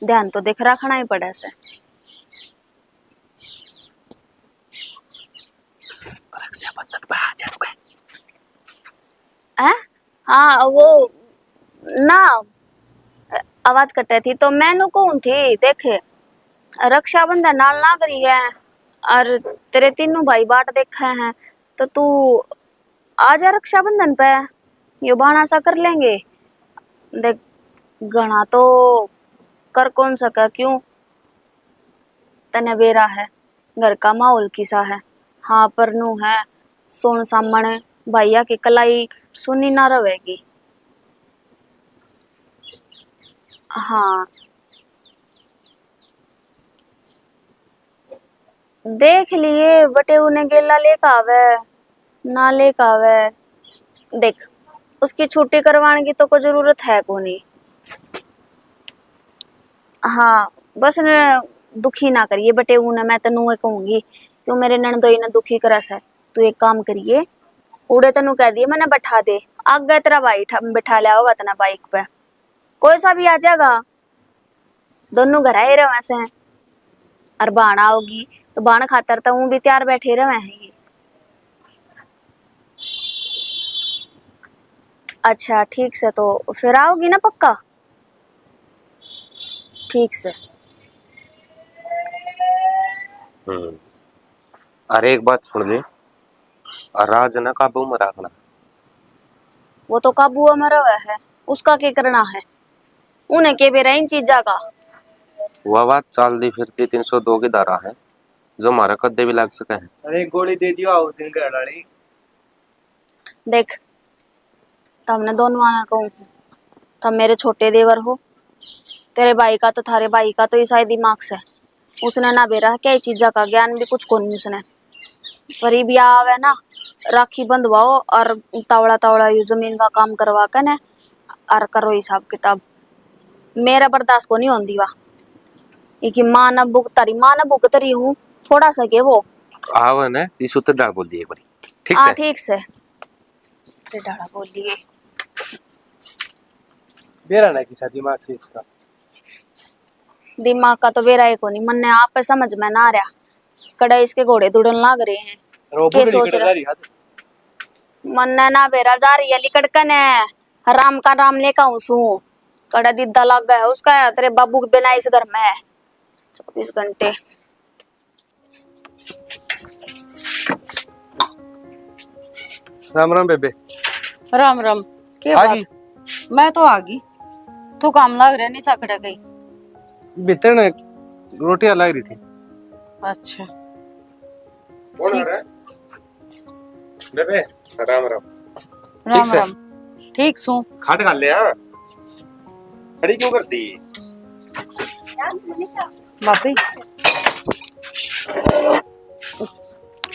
ध्यान तो देख रखना ही पड़े से। रक्षाबंधन पे आ जाओगे? हैं? हाँ, वो ना, आवाज कटे थी तो मैं नु कहूं थी, देखे, रक्षाबंधन नाल लाग रही है और तेरे तीनों भाई बाट देखे हैं, तो तू आ जा रक्षाबंधन पे, यो बहाना सा कर लेंगे। देख, घना तो कर कौन सके, क्यों? तने बेरा है घर का माहौल किसा है। हाँ, पर नू है, सोन सामण भाइया की कलाई सुनी ना रहेगी। हाँ, देख लिए बटे उन्हें गेला लेके आवे, ना लेके आवे। देख, उसकी छुट्टी करवाने की तो कोई जरूरत है कोनी। हाँ, बस ने दुखी ना करिए बटे उन्हें, मैं तन्नू ये कहूंगी, क्यों मेरे ननदोई ने दुखी करा से। तू एक काम करिए, उड़े तन्नू कह दिए मैंने बैठा दे, आगे तेरा भाई ठा-, बैठा लिया होगा तना बाइक पे, कोई सा भी आ जाएगा। दोनों घर आए रहे से, और बाण आओगी तो बाण खातर तो ऊं भी तैयार बैठे रहे हैं। अच्छा, ठीक से, तो फिर आओगी ना पक्का? ठीक से। हम्म। अरे, एक बात सुन ले, और राज ना काबू में रखना। वो तो काबू में रहे है, उसका के करना है? उन्हें के बेरा इन चीजा का? वह बात चलती फिरती तीन सौ दो की धारा है, जो हमारा कद्दे भी लग सके है। अरे, गोली दे दियो, आओ जिन घर वाली। देख, तमने दोनों आना कहूँ, तम मेरे छोटे देवर हो, तेरे भाई का तो, थारे भाई का तो इसा ही दिमाग से, उसने ना बेरा क्या चीजा का ज्ञान भी कुछ कोनी उसने। पर इब या आवे ना, राखी बंधवाओ और तावड़ा तावड़ा यू जमीन का काम करवा के ने और करो हिसाब किताब। मेरा बर्दाश्त को नहीं होंदी वा। इकी माँ ने भुगत रही, माँ ने भुगत रही हूँ, थोड़ा सा के वो। आवे ना, इस उत्तर डाल बोल दिए एक बारी। ठीक हाँ, से? ठीक से। डाला बोलिए। बेरा ना किसा दिमाग से इसका। दिमाग का तो बेरा ही कोनी, मन्ने आप पे समझ में ना आ रहा। कड़ा इसके घोड़े दौड़न लाग रहे हैं। रो के बुढ़ड़ी सोच कड़ा रहा? जा रही है। मन्ने ना बेरा जा रही है लिकड़ कने, राम का राम लेकर आऊं सू। कड़ा दीदा लाग गया उसका, तेरे बाबू के बिना इस घर में चौबीस घंटे। राम राम बेबे। राम राम। के आ बात? गई? मैं तो आ गई। तू काम लाग रहा, नहीं साकड़ा गई? भीतर ने रोटियां लाग रही थी। अच्छा। कौन आ रहा है? बेबे, राम राम। राम ठीक से? राम। ठीक सू। खाट खा ले, हाँ। खड़ी क्यों कर दी? भाभी।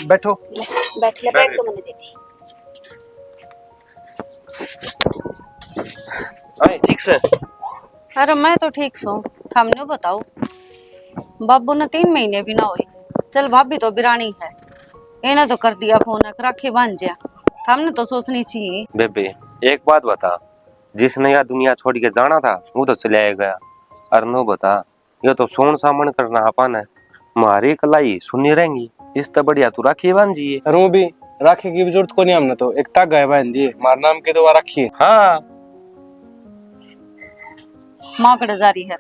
बैठो। ले, बैठ ले, बैठ। बैग तो मैंने दे दी। आए, ठीक से? अरे, मैं तो ठीक सू, थमने बताओ। बाबू ने तीन महीने भी ना होए, चल भाभी तो बिरानी है, इन्हें तो कर दिया फोन, एक राखी बांध जा। थमने तो सोचनी चाहिए। बेबे, एक बात बता, जिसने या दुनिया छोड़ के जाना था, वो तो चले गया, और नो बता, ये तो सोन सामन करना आपा ने। म्हारी कलाई सुनी रहेंगी, इस तो बढ़िया तू राखी बांध जिए। रू भी राखी की भी जरूरत कोनी हमने तो, एक तागा है बांध दिए, म्हारे नाम की दवा राखी है। हाँ। माँ कड़े जा रही है।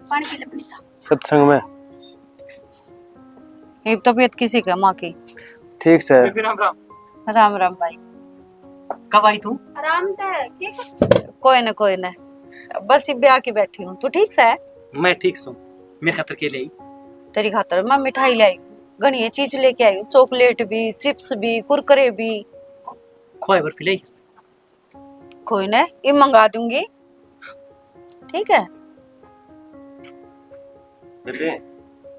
पानी पी ले, पनीता। सत्संग में। ये तबीयत किसी का माँ की? ठीक से। बेबे राम राम। राम राम भाई। कब आई तू? आराम तै, के कर- कोई ना, कोई ना, बस इब्बे आके बैठी हूँ। तू ठीक से? मैं ठीक सूं। मेरे खातर के ले आई? तेरी खातर मैं मिठाई ले आई, घणी चीज लेके आई, चॉकलेट भी, चिप्स भी, कुरकुरे भी। खोए बर्फी ले आई? कोई ना, ये मंगा दूंगी। ठीक है। बेबे,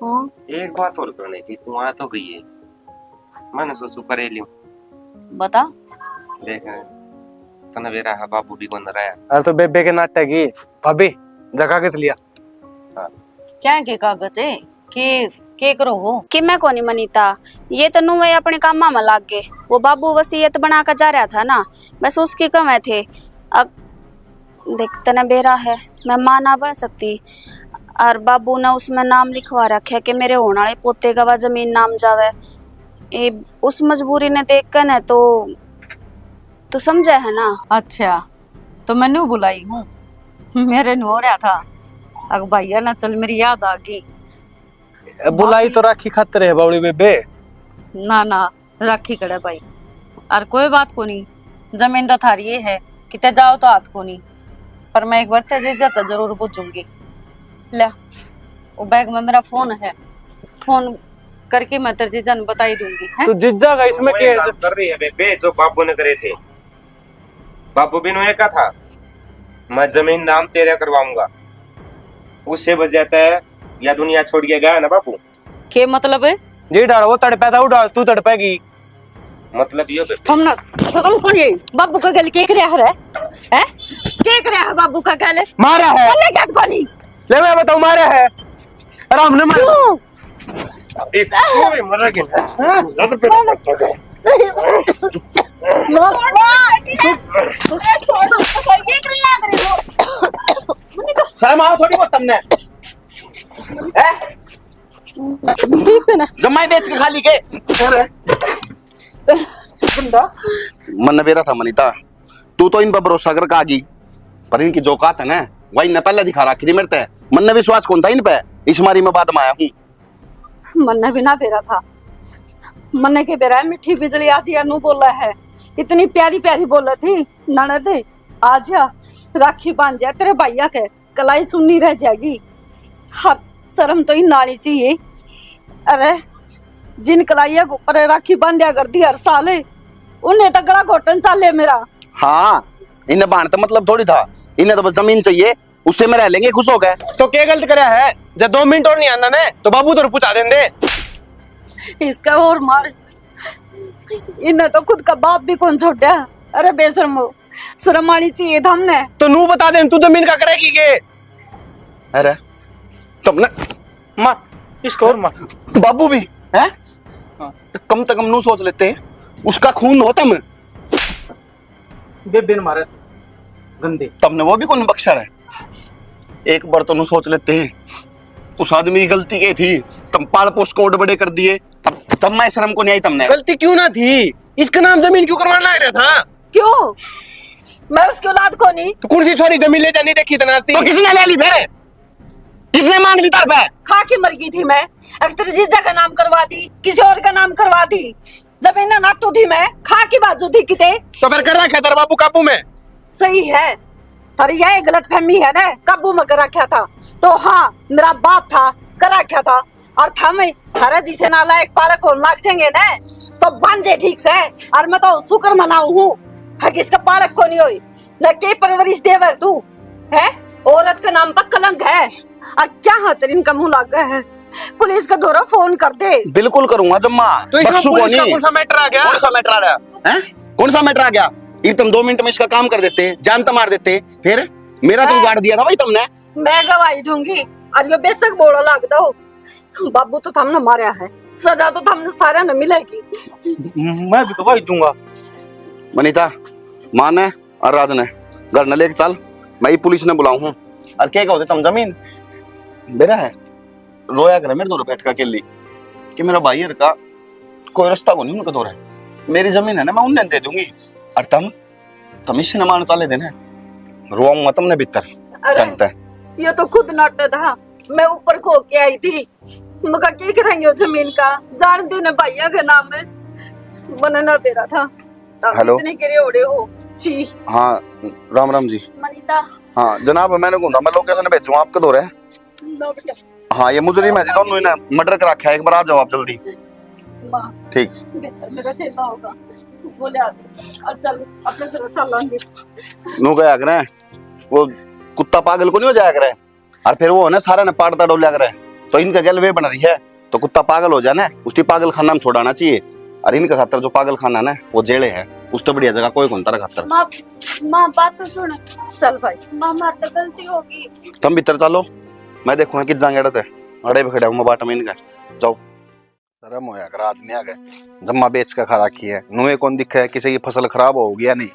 हाँ? एक बात और करनी थी, तू आ तो गई है, मैंने सोचू करे लियो। बता। देख, तने बेरा है, बाबू भी कौन रहा है। अरे तो बेबे के नाटक ही, भाभी, जा कागज लिया। हाँ। क्या के कागज है? के, के करो हो? कि मैं कोनी मनीता, ये तो नुए अपने कामा में लाग गए। वो बाबू वसीयत बना के जा रहा था ना, बस उसकी कमे थे। अक-, देख, तने बेरा है, मैं माँ ना बन सकती। और बाबू ने उसमें नाम लिखवा रखे कि मेरे होने वाले पोते का वह जमीन नाम जावे। ए, उस मजबूरी ने देख के ना तो, तू समझे है ना? अच्छा, तो मैं न्यू बुलाई हूँ, मेरे न्यू हो रहा था। अक भैया ना चल, मेरी याद आ गई। बुलाई तो राखी खातर है बावली बेबे। ना, ना, राखी कड़े भाई। और कोई बात कोनी, जमीन तो थारी ये है, किते जाओ तो हाथ कोनी। पर मैं एक बार तेरे जीजा तो जरूर पूछूंगी। ले, वो बैग में मेरा फोन है, फोन करके मैं तेरे जीजा ने बताई दूंगी, हैं? तू जीजा का इसमें वही क्या है? काम कर रही है बेबे, जो बाबू ने करे थे। बाबू भी न्यू का था, मैं जमीन नाम तेरा करवाऊंगा। उसे वजह तै या दुनिया छोड़ के गया ना बाबू। के मतलब है? जी डाल, वो तड़पा था, वो डाल, तू तड़पेगी। मतलब यो बेबे। थमने शर्म कोनी है? बाबू का गल के कर रहा है? हैं? के कर रहा है बाबू का गल? मारा है। बोले क्या कोनी? ले मैं बताऊं, मारा है। अरे हमने मारा। क्यों? एक कोई मरा के ना। हाँ? ज्यादा पे शर्म आओ थोड़ी बहुत तमने। हैं? ठीक से ना? जमाई बेच के खा ली के? अरे। मन्ने बेरा था मनीता, तू तो इन पर भरोसा करके आ गई, पर इनकी जो औकात है ना, वही इनने पहले दिखा रखी थी मेरे ते। मन्ने विश्वास कौन था इन पे, इस मारी मैं बाद में आया हूँ। मन्ने भी ना बेरा था, मन्ने के बेरा है, मीठी बिजली आज या नू बोला है, इतनी प्यारी प्यारी बोला थी, ननद, आ जा, राखी बांध जा तेरे भैया के, कलाई सुन्नी रह जाएगी। हर शर्म तो ही नाली चाहिए। अरे, जिन कलाइया के ऊपर राखी बांध्या करती हर साल, उन्हें तो गला घोटन चाले मेरा। हाँ, इन्हें बाण तो मतलब थोड़ी था, इन्हें तो बस जमीन चाहिए, उससे में रह लेंगे खुश हो गए। तो क्या गलत करया है? जब दो मिनट और नहीं आंदा ने, तो बाबू तो पूछा देंदे। इसका और मार, इन्हें तो खुद का बाप भी कौन छोड़ा। अरे बेशर्मो, शर्म आनी चाहिए था हमने। तो नू बता दे, तू जमीन का करे की के? अरे, तुमने मार, इसको और मार। बाबू भी, हैं? हाँ। कम से कम नू सोच लेते, उसका खून हो तुम। बेबे ने मारे गंदे। तमने वो भी कौन बख्शा है? एक बार तो नू सोच लेते, उस आदमी की गलती के थी, तम पाल पोस कोड बड़े कर दिए, तब, तब मैं शर्म को नहीं आई तमने। गलती क्यों ना थी? इसके नाम जमीन क्यों करवाना लग रहा था? क्यों? मैं उसकी औलाद को नहीं। तो कौन सी छोरी जमीन ले जानी देखी इतना? तो किसने ले ली फिर? किसने मांग ली तार पे? खा के मर गई थी मैं। अगर तेरे जीजा का नाम करवा दी, किसी और का नाम करवा दी, जमीन ना नाटू थी मैं, खा के बाजू थी किते। तो फिर कर रखा तेरे बाबू काबू में? सही है, थारी यह गलत फहमी है ना, काबू में कर रखा था। तो हाँ, मेरा बाप था, कर रखा था। और थम, थारा जिसे नालायक पालक होने लग जाएंगे ना, तो बांझे ठीक से। और मैं तो शुक्र मनाऊ हूँ, हर किसका पालक को नहीं होई, न के परवरिश देवर तू है। औरत के नाम पर कलंक है। और क्या हाथ इनका मुंह लग गया है? पुलिस का धोरा फोन कर दे। बिल्कुल करूंगा जम्मा। तो इसमें बख्शू को पुलिस का नहीं। कौन सा मैटर आ गया? कौन सा मैटर आ गया? हैं? कौन सा मैटर आ गया? ये तुम दो मिनट में इसका काम कर देते, जान तो मार देते, फिर मेरा तो हैं? उगाड़ दिया था भाई तुमने। मैं गवाही दूंगी, और यो बेशक बोला लगदा हो, बाबू तो थमने मारया है, सजा तो थमने सारे ने मिलेगी। मैं भी गवाही दूंगा। मनीता, माँ ने और राज ने घर न लेके चल, मैं ये पुलिस ने बुलाऊं हूँ। और क्या कहो तुम जमीन बेरा है, रोया करे मेरे दौरे बैठ का अकेली कि मेरा भाई हर का कोई रास्ता को नहीं उनके दौरे, मेरी जमीन है ना, मैं उन्हें दे दूंगी। और तुम, तुम इसी न मान चाले देने, रोऊंगा तुमने भीतर। अरे, ढंग तै। ये तो खुद नाटक था, मैं ऊपर खो के आई थी, मका के करेंगे वो जमीन का, जान दे ने भाइया के नाम है, मने ना दे रहा था। तब हेलो। इतने गिरे ओड़े हो जी। हाँ, राम राम जी। मनीता। हाँ जनाब, मैंने कहा मैं लोकेशन भेजूँ आपके दौरे। लो बेटा। हाँ, ये मुजरिम है जी, दोनों इन्हें मर्डर कर रखा है, एक बार आ जाओ आप जल्दी। माँ, ठीक। बेहतर मेरा ठेला होगा, वो ले आ दे। और चल, अपने घर चल आएंगे। नू कहा करें, वो कुत्ता पागल को नहीं हो जाया करे, और फिर वो है ना सारा ने पाड़ता डोल्या करे, तो इनका गल वे बन रही है, तो कुत्ता पागल हो जाए ना, उसकी पागल खाना में छोड़ाना चाहिए। और इनका खातर जो पागल खाना ना, वो जेले है, उससे बढ़िया जगह कोई कौन तारा खातर। माँ, माँ, बात तो सुन। चल भाई। माँ, मार तो गलती होगी। तुम भीतर चलो, मैं देखूंगा किस जांगे अड़े थे। अड़े भी खड़े हूँ मैं बाट में इनका। जाओ। शर्म होया कर आदमी आगे, जम्मा बेच के खा रखी है, नुए कौन दिखे किसी की फसल खराब हो गया नहीं।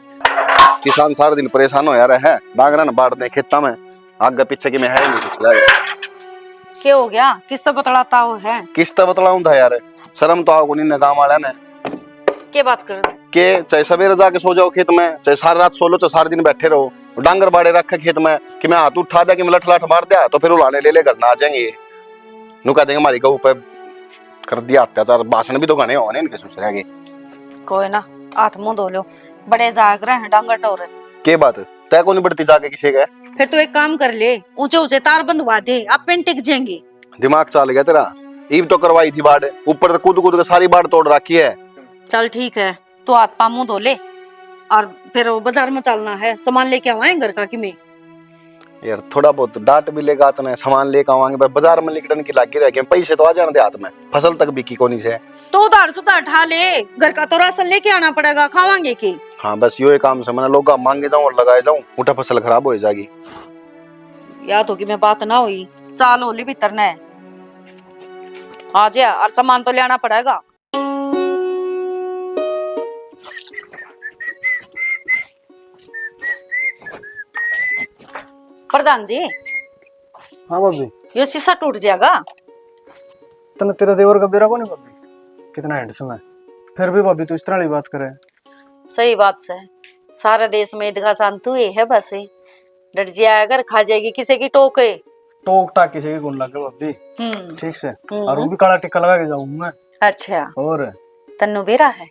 किसान सारा दिन परेशान होया रहे है, डांगरा ने बांट दे खेता में, आगे पीछे की मैं है ही नहीं कुछ रह गया। के हो गया? किस तो बतलाता हो है? किस तो बतलाऊं था यार, शर्म तो आओ कोनी ने गांव वाला ने। के बात कर? के चाहे सवेरे जाके सो जाओ खेत में, चाहे सारी रात सो लो, चाहे सारे दिन बैठे रहो, डांगर बाड़े रखे खेत में, कि मैं हाथ उठा दिया, कि मैं लठ लाठ मार दिया, तो फिर उलाने ले ले घर ना आ जाएंगे। नु कह देंगे हमारी गऊ पे कर दिया अत्याचार, भाषण भी तो घणे होने इनके ससुरा के। कोई ना, हाथ मुंह धो लो, बड़े जाग रहे हैं डांगर टोर। के बात? तय को नहीं बढ़ती जाके किसी के? फिर तू एक काम कर ले, ऊंचे ऊंचे तार बंधवा दे, आप पेन टिक जाएंगे। दिमाग चाल गया तेरा, ईब तो करवाई थी बाढ़, ऊपर तो कूद कूद के सारी बाढ़ तोड़ रखी है। चल ठीक है, तू हाथ पा मुंह धो ले और फिर वो बाजार में चलना है, सामान लेके आवाएं घर का कि मैं। यार थोड़ा बहुत डांट भी लेगा तने, सामान लेके आवांगे, पर बाजार में लिकड़न की लागी रह गए, पैसे तो आ जाने दे हाथ में, फसल तक बिकी कोनी से। तो उधार सुधार ठा ले, घर का तो राशन लेके आना पड़ेगा, खावांगे के? हाँ बस यो ही काम से, मैंने लोग मांगे जाऊं और लगाए जाऊं, उठा फसल खराब हो जाएगी। या तो कि मैं बात ना हुई, चाल होली भीतर ने आ जा और सामान तो लेना पड़ेगा। प्रधान जी। हाँ भाभी। यो शीशा टूट जाएगा। तने तेरा देवर का बेरा कोनी भाभी, कितना हैंडसम है, फिर भी भाभी तू इस तरह वाली बात करे। सही बात से, सारे देश में ईद का शांत हुए है बस, डट जाया कर, खा जाएगी किसी की टोके। टोक टाक किसी की कौन लगे भाभी। हम्म। ठीक से। हम्म। और वो भी काला टिक्का लगा के जाऊंगा मैं। अच्छा। और? तन्नू बेरा है,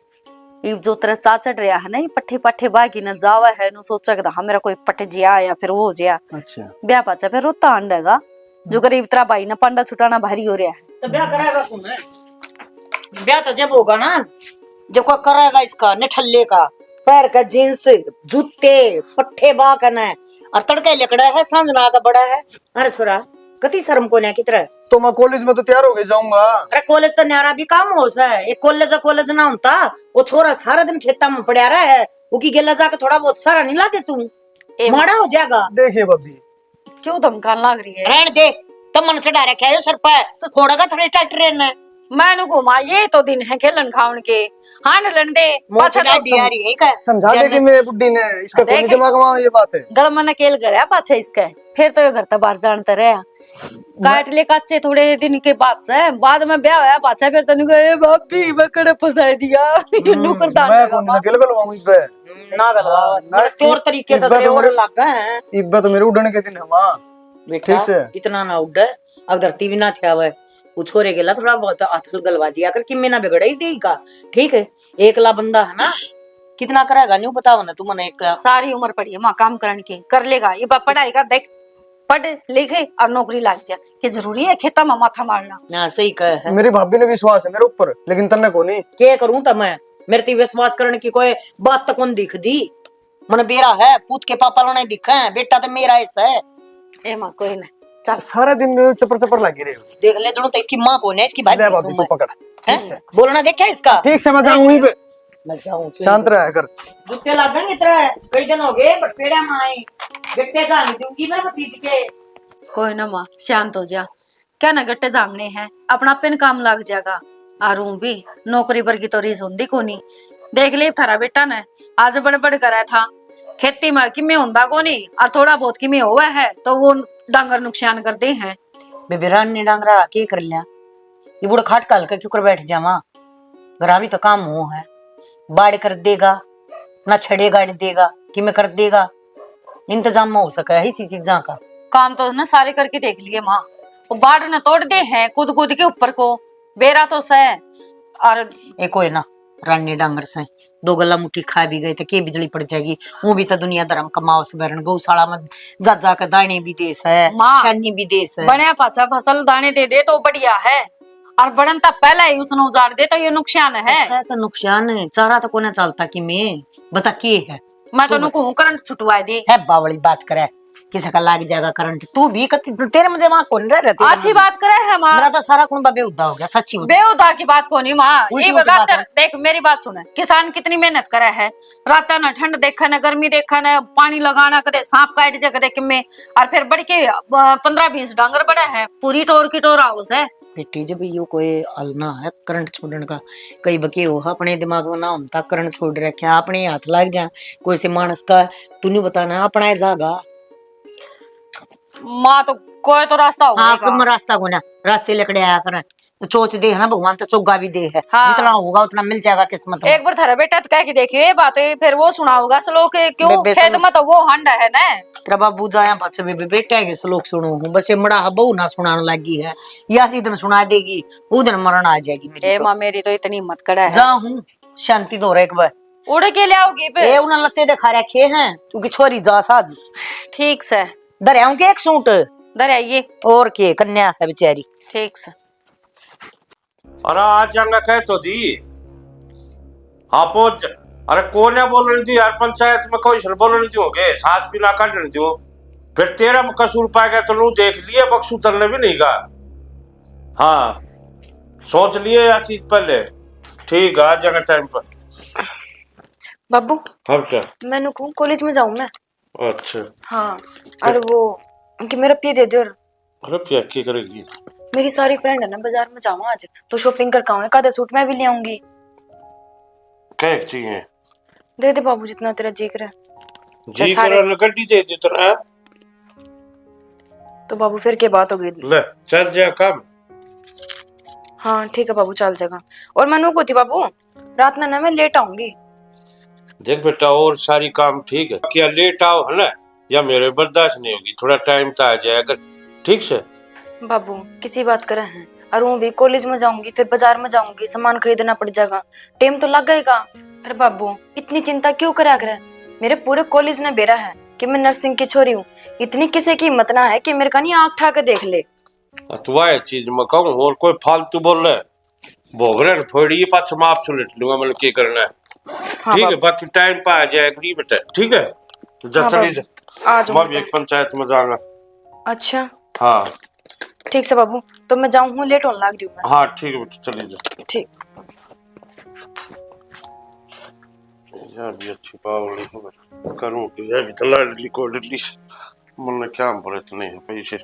इब जो तेरा चा चढ़ रहा है ना, ये पट्ठे पट्ठे बागी ना जावा है, नु सोचा कि हाँ मेरा कोई पट जिया या फिर वो हो जिया। अच्छा। ब्याह पाछा फिर रोता आंडेगा, जो गरीब तेरा भाई ना पांडा छुटाना भारी हो रहा है। तो ब्याह कराएगा कौन है? ब्याह तो जब होगा ना, जब कोई करेगा इसका निठल्ले का, पैर का जींस, जूते, पट्ठे बा कने, और तड़के लिकड़ा है, सांझ ना आके बड़ा है। अरे छोरा, कती शर्म कोन्या कितरे। तो मैं कॉलेज में तो तैयार होके जाऊंगा। अरे कॉलेज तो न्यारा भी काम हो से, एक कॉलेज कॉलेज ना होता, वो छोरा सारा दिन खेता में पड़ा रहा है, वो की गेला जाके थोड़ा बहुत सारा नहीं लाते तू? ए माड़ा हो जाएगा। देखिए भाभी, क्यों धमकान लाग रही है? रहन दे, तमन चढ़ा रखा है सर पे, तो फोड़ेगा थोड़े ट्रैक्टर ने। मैं नु घुमा, ये तो दिन है खेलन खावन के, हाँ न लन दे, मोटी पाछा तो डाडी आ रही है का? समझा दे कि मैं बुड्ढी ने, इसका कोई दिमाग में ये बात है। गल मने केल गया पाछे इसके, फिर तो ये घर तक बाहर जानते रहे। काट ले काचे थोड़े दिन के बाद से, बाद में ब्याह होया पाछा, फिर तने कहे, "ए भाभी, मैं कड़े फंसा दिया।" ये हम्म, नौकर डाल मैं देगा कौन माँ। गल गलवाऊं इस पे? ना गलवा, हाँ, ना मेरे तौर इ-, तरीके तो इब्बा तेरे तो और मेरे, लग गए हैं। इब्बा तो मेरे उड़न के दिन है माँ। बेटा, ठीक से। इतना ना उड़े, अब धरती भी ना थियावे। वो छोरे गेला थोड़ा बहुत हाथ गलवा दिया कर, किम्मे ना बिगड़े ही देगा। ठीक है, एकला बंदा है ना, कितना करेगा, न्यू बताओ ना, तू मने एकला। सारी उम्र पड़ी है माँ काम करने की, कर लेगा। ये बा-, पढ़ाई का देख, पढ़ लिखे और नौकरी लाग जा। ये जरूरी है खेता में माथा मारना? ना, सही कह है। मेरी भाभी ने विश्वास है मेरे ऊपर, लेकिन तन्ने को नहीं। के करूं तो मैं, मेरे ते विश्वास करने की कोई बात तो कौन दिख दी। मने बेरा है, पूत के पापा लोने दिखे हैं, बेटा तो मेरा ऐसा है। ए माँ, कोई ना, चल। सारा दिन में चपर चपर लगी रहे हो। देख ले, जणो तो इसकी माँ कौन है, इसकी भाभी ले भाभी, सुन तू मैं। पकड़। हैं? ठीक से। बोलना देखा इसका? ठीक से, मैं जाऊं ही बे। मैं जाऊं से। शांत रहा कर। जूते लागेंगे तेरे, कई दिन हो गए, बटपेड़ा में आई। गिट्टे जान दूंगी मैं भतीज के। कोई ना माँ, शांत हो जा। क्या ना गट्टे जांगने हैं, अपना पिन काम लाग जाएगा। और ऊं भी नौकरी पर की तो रीस होंदी कोनी। देख ले थारा बेटा ने, आज बड़बड़ करा था, खेती में किमे होंदा कोनी और थोड़ा बहुत किमे होवे है तो वो डांगर नुकसान कर दे हैं। बेबे रानी डांगरा के कर लिया, ये बूढ़ा खाट काल के क्यों कर बैठ जावा? घरा भी तो काम हो है, बाड़ कर देगा, ना छड़े गाड़ देगा, किमे कर देगा, इंतजाम में हो सके है इसी चीजा का। काम तो ना सारे करके देख लिए माँ, वो बाड़ ने तोड़ दे हैं कूद कूद के ऊपर को, बेरा तो सै। और एक कोई ना, रानी डांगर सै, दो गला मुट्ठी खा भी गए तो के बिजली पड़ जाएगी। वो भी तो दुनिया धर्म कमाओ से भरण गौशाला में जा जा के दाने भी दे सै, माँ, छानी भी दे सै। बने पाछा फसल दाने दे दे तो बढ़िया है, और बड़न तो पहले ही उसने उजाड़ दे तो ये नुकसान है। ऐसा तो नुकसान है, चारा तो कोने चलता कि मैं बता के है। मैं तो तू नुकू हूँ करंट छुटवा दे। है बावली बात करे, किसी का लाग जाएगा करंट। तू भी कति, तेरे में दिमाग कौन रह रहे, तेरे अच्छी में बात करे है माँ। मेरा तो सारा कुंबा बेहुदा हो गया, सच्ची बात। बेहुदा की बात कोनी माँ, उल्टी ये उल्टी बात रात है। देख मेरी बात सुन, किसान कितनी मेहनत करे है, रात ना ठंड देखे ना गर्मी देखे ना पानी लगाना, कदे सांप काट जा कदे किम्मे, और फिर बढ़ के पंद्रह बीस डांगर बड़ा है, पूरी टोर की टोर हाउस है। बेटी, जब यो कोई हल ना है करंट छोड़न का, कई बके हो अपने दिमाग में ना होता करंट छोड़ रखे, अपने हाथ लाग जा कोई से मानस का, तू न्यू बताना अपना ही जागा। माँ तो कोई तो रास्ता हाँ, होगा। कोई रास्ता को ना, रास्ते लकड़े आया करें। तो चोच दे है ना भगवान, तो चोगा भी दे है। हाँ। जितना होगा उतना मिल जाएगा किस्मत में। एक बार थारा बेटा तो कह के देखियो ये बात, फिर वो सुनाओगा श्लोक, क्यों बेबे खेत सुन। में तो वो हंड है ना। तेरा बाबू जाया पाछे बेबे बेटा के श्लोक सुनो हूँ, बस ये मड़ा हा बहू ना सुनाने लगी है, या जिस दिन सुना देगी वो दिन मरण आ जाएगी मेरी ए तो। माँ, मेरी तो इतनी हिम्मत कड़ा है। जा हूँ, शांति दो एक बार। उड़ के ले आओगी बे? ए, उन्हें लत्ते दिखा रखे हैं, क्योंकि छोरी जा साज। ठीक से। धर आऊं के एक सूट? धर आइए। और के, कन्या है बेचारी। ठीक से। अरे आज जाना कह तो दी। हाँ पहुंच। अरे कोने बोलने दी यार, पंचायत में कोई सन बोलने दी होगे, साथ भी ना काटने दी। फिर तेरा में कसूर पाएगा तो लू देख लिए, बक्सू तलने भी नहीं गा। हाँ, सोच लिए या चीज पहले। ठीक है, आ जाएगा टाइम पर। बाबू, हाँ बेटा। मैं नु कहूँ कॉलेज में जाऊँ मैं। अच्छा। हाँ, और वो कि मेरा रुपये दे दे। और रुपया की करेगी? मेरी सारी फ्रेंड है ना बाजार में, जाऊँ आज तो शॉपिंग करके आऊँ, एक आधा सूट मैं भी ले आऊंगी। क्या चाहिए? दे दे बाबू, जितना तेरा जी करे। जी करे ना, गड्डी दे दे तेरा। तो बाबू फिर के बात हो गई? ले, चल जा काम। हाँ ठीक है बाबू, चल जागा। और मैं नु कहती बाबू, रात ना ना मैं लेट आऊंगी। देख बेटा, और सारी काम ठीक है, क्या लेट आओ है ना, या मेरे बर्दाश्त नहीं होगी, थोड़ा टाइम तो आ जाया कर, ठीक से? बाबू, किसी बात करे हैं, और हूँ भी कॉलेज में जाऊंगी, फिर बाजार में जाऊंगी, सामान खरीदना पड़ जाएगा, टाइम तो लगेगा। अरे बाबू, इतनी चिंता क्यों करा करे? मेरे पूरे कॉलेज ने बेरा है कि मैं नर्सिंग की छोरी हूँ। इतनी किसी की हिम्मत ना है कि मेरे का नहीं आँख ठा के देख ले। आ, तू आए चीज मैं कहूँ, और कोई फालतू बोले, भोगरे ने फोड़ी, पाछे मैं आपसे लेट लूंगा, मैंने क्या करना है। हाँ, ठीक है, बाबू। बाकी टाइम पे आ जाए, agree बेटा, ठीक है? जा, हाँ, चली बाबू। जा। आ जाऊंगी मैं भी एक पंचायत में जाऊंगा। अच्छा। हाँ। ठीक से बाबू, तो मैं जाऊँ हूँ, लेट होने लग रही हूँ मैं। हाँ, ठीक है बेटा, चली जा। ठीक। यार, ये अच्छी पावड़ी हो, करूँ कि ये भी तो लाडली कोडली, मन क्या बोले इतने हैं पैसे।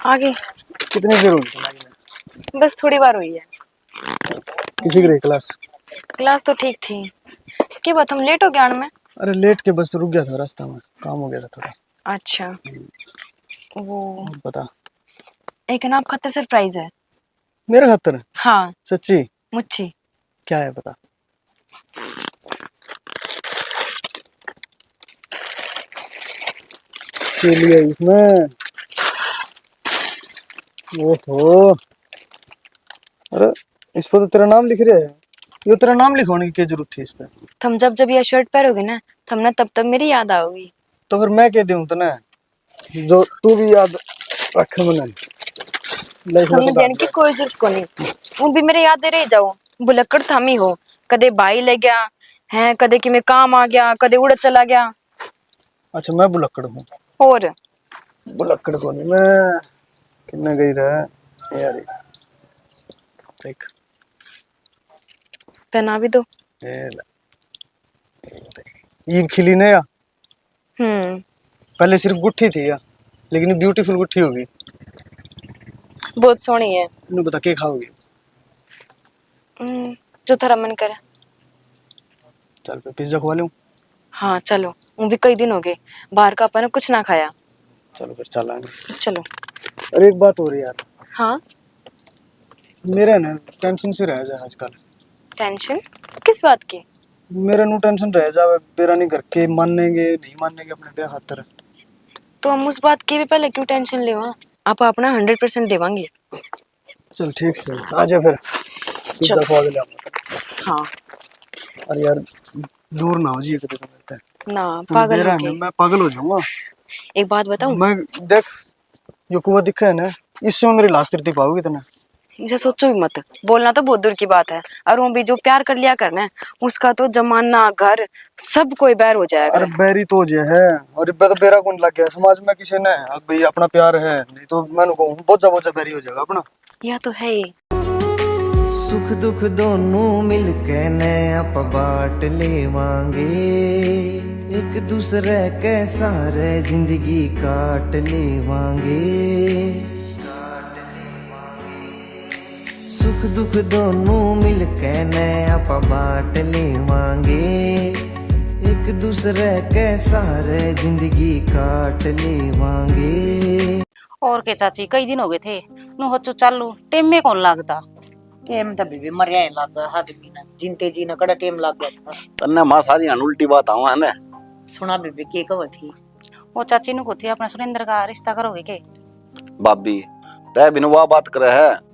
आगे। कितनी देर हुई? बस थोड़ी बार हुई है। किसी की रही क्लास? क्लास तो ठीक थी। ये बात हम लेट हो गया आने में। अरे लेट के बस रुक गया था रास्ता में, काम हो गया था थोड़ा। अच्छा। वो और बता। एक ना आप खातर सरप्राइज है। मेरे खातर? हाँ। सच्ची? मुच्छी। क्या है बता। के लिए इसमें? ओहो, अरे इस पर तो तेरा नाम लिख रहा है। ये तेरा नाम लिखवाने की क्या जरूरत थी इस पे? थम जब जब यह शर्ट पहरोगे ना, थमने तब तब मेरी याद आओगी। तो फिर मैं कह दूं तने जो तू भी याद रख मने। ले, इसमें समझ तो जाने की कोई जरूरत को नहीं। वो भी मेरे याद रह जाओ। भुलक्कड़ थामी हो, कदे भाई ले गया है, कदे कि मैं काम आ गया, कदे उड़े चला गया। अच्छा, मैं भुलक्कड़ हूँ? और भुलक्कड़ को नहीं मैं। किन्ना गई रहा यार, देख। पहना भी दो। ए ले। ईब खिली ने या? हम्म। पहले सिर्फ गुट्ठी थी या, लेकिन ब्यूटीफुल गुट्ठी होगी। बहुत सोहनी है। नु बता के खाओगे? हम्म, जो थारा मन करे। चल पे पिज्जा खवा लूं? हाँ चलो, वो भी कई दिन हो गए, बाहर का अपन ने कुछ ना खाया। चलो फिर चलांगे। चलो। अरे एक बात हो रही यार। हाँ। मेरा ना टेंशन से रह जा आजकल। टेंशन? किस बात की? मेरा नु टेंशन रह जावे, बेरा नहीं घर के मानेंगे, नहीं मानेंगे अपने ब्याह खातर। तो हम उस बात की भी पहले क्यों टेंशन लेवा? आप अपना हंड्रेड परसेंट देवांगे। चल ठीक से, आ जा फिर। पिज्जा खवा के ले आऊंगा। हाँ। अरे यार, दूर ना हो जी, एक दिन मिलते हैं। ना, पागल हो गए। मैं पागल हो जाऊंगा। एक बात बताऊं? मैं, देख, यो कुआं दिखे है ना, इससे मेरी लाश तिरती पाओगी तने। इसे सोचो भी मत, बोलना तो बहुत दूर की बात है। और वो भी जो प्यार कर लिया करना है, उसका तो जमाना, घर, सब कोई बैर हो जाएगा। अरे बैरी तो जे है, और इब्बे तो बेरा कौन लग गया समाज में किसी ने, अब भाई अपना प्यार है, नहीं तो मैं कहूँ बोझा बोझा बैरी हो जाएगा अपना। या तो है ही। सुख दुख दोनों मिलके ने आप बांट लेवांगे, एक दूसरे के सहारे जिंदगी काट लेवांगे। सुख दुख दोनों मिलके ने आप बांट लेवांगे, एक दूसरे के सहारे जिंदगी काट लेवांगे। और के चाची, कई दिन हो गए थे, नु होचो चालू, टेम में कौन लागता? टेम तो बीबी मरिया ही लागता, आदमी ने जिनते जी ने कड़ा टेम लाग गया था। तन्ने मां सारी हाण उल्टी बात आवा है ना। सुना बीबी, के कहो थी? वो चाची नु को थी अपना सुरेंद्र का रिश्ता करोगे के? भाभी, तै बिन वा बात करे है,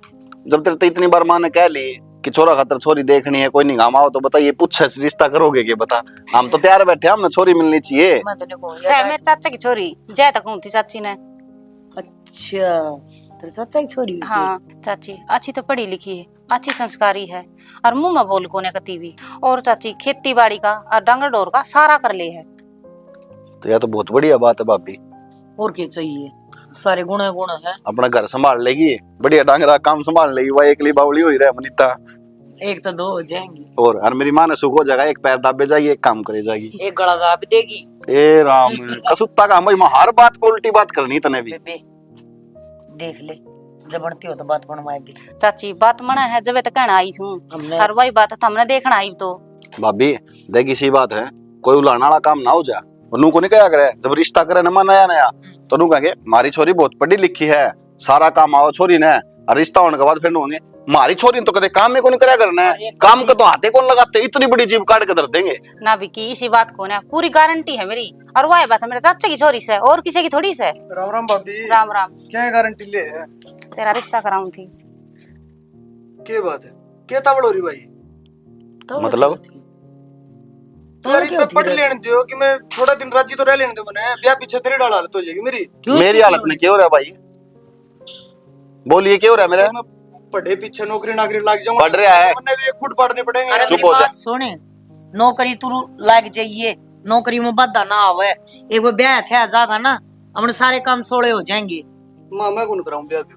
जब तेरे ते इतनी बार माँ ने कह ली कि छोरा खातर छोरी देखनी है, कोई नहीं गाम आओ तो बताइए, पूछे रिश्ता करोगे के बता? हम तो तैयार बैठे हैं, हमने छोरी मिलनी चाहिए। मैं तो नहीं कहूँ, सै मेरे चाचा की छोरी, जय तक हूँ थी चाची ने। अच्छा, तेरे चाचा की छोरी है? हाँ चाची, अच्छी तो पढ़ी लिखी है, अच्छी संस्कारी है, और मुंह में बोल कोने कती भी। और चाची खेती बाड़ी का और डांगर डोर का सारा कर ले है। तो यह तो बहुत बढ़िया बात है भाभी। और क्या चाहिए, सारे गुण गुण है। अपना घर संभाल लेगी, बढ़िया डांगरा काम संभाल लेगी, वह एकली बावली हुई रहे मनीता। एक तो दो हो जाएंगी। और, और मेरी माँ ने सुख हो जाएगा, एक पैर दाबे जाएगी, एक काम करे जाएगी, एक गला दाब देगी। ए राम, कसुत्ता का हम भाई, हर बात पे उल्टी बात करनी तने भी। बेबे, देख ले, जब बनती हो तो बात बनवा दे। चाची, बात मना है, जब तो कहना आई हूँ। हमने और वही बात है, हमने देखना आई तो। भाभी, देख इसी बात है, कोई उलाहण वाला काम ना हो जा। और नू को नहीं कहा करे, जब रिश्ता करे ना नया नया, तो नू कहेंगे, "म्हारी छोरी बहुत पढ़ी लिखी है, सारा काम आओ छोरी ने।" और रिश्ता होने के बाद फिर नू कहेंगे, "म्हारी छोरी ने तो कदे काम ही कोनी करया करना है, अरे काम का तो हाथे कोनी लगाते, इतनी बड़ी जीभ काट के धर देंगे।" ना विकी, इसी बात को ना, पूरी गारंटी है मेरी। और वह बात मेरे चाचा की छोरी से, और किसी की थोड़ी से। राम राम भाभी। राम राम। क्या गारंटी ले है? तेरा रिश्ता कराऊं थी। के बात है? के तावड़ हो रही भाई? तावड़ मतलब? क्यों थी? यार, तावड़ इनमें क्यों थी पढ़ रे? लेने दो कि मैं थोड़ा दिन राजी तो रह लेने दो मने। ब्याह पीछे तेरे डाल हालत हो जाएगी मेरी। क्यों मेरी थी हालत में क्यों हो रहा भाई? बोलिए, क्या हो रहा है मेरा? मैं पढ़े पीछे नौकरी नाकरी लाग जाऊंगा। पढ़ रहा है। मन्ने भी एक फुट पाड़ने पड़ेंगे। अरे चुप मेरी हो जा। बात सुन, नौकरी तू लाग जाइए, नौकरी में बाधा ना आवे। एक बार ब्याह थे जागा ना, अपने सारे काम सोले हो जाएंगे। माँ, मैं कौन कराऊं ब्याह भी?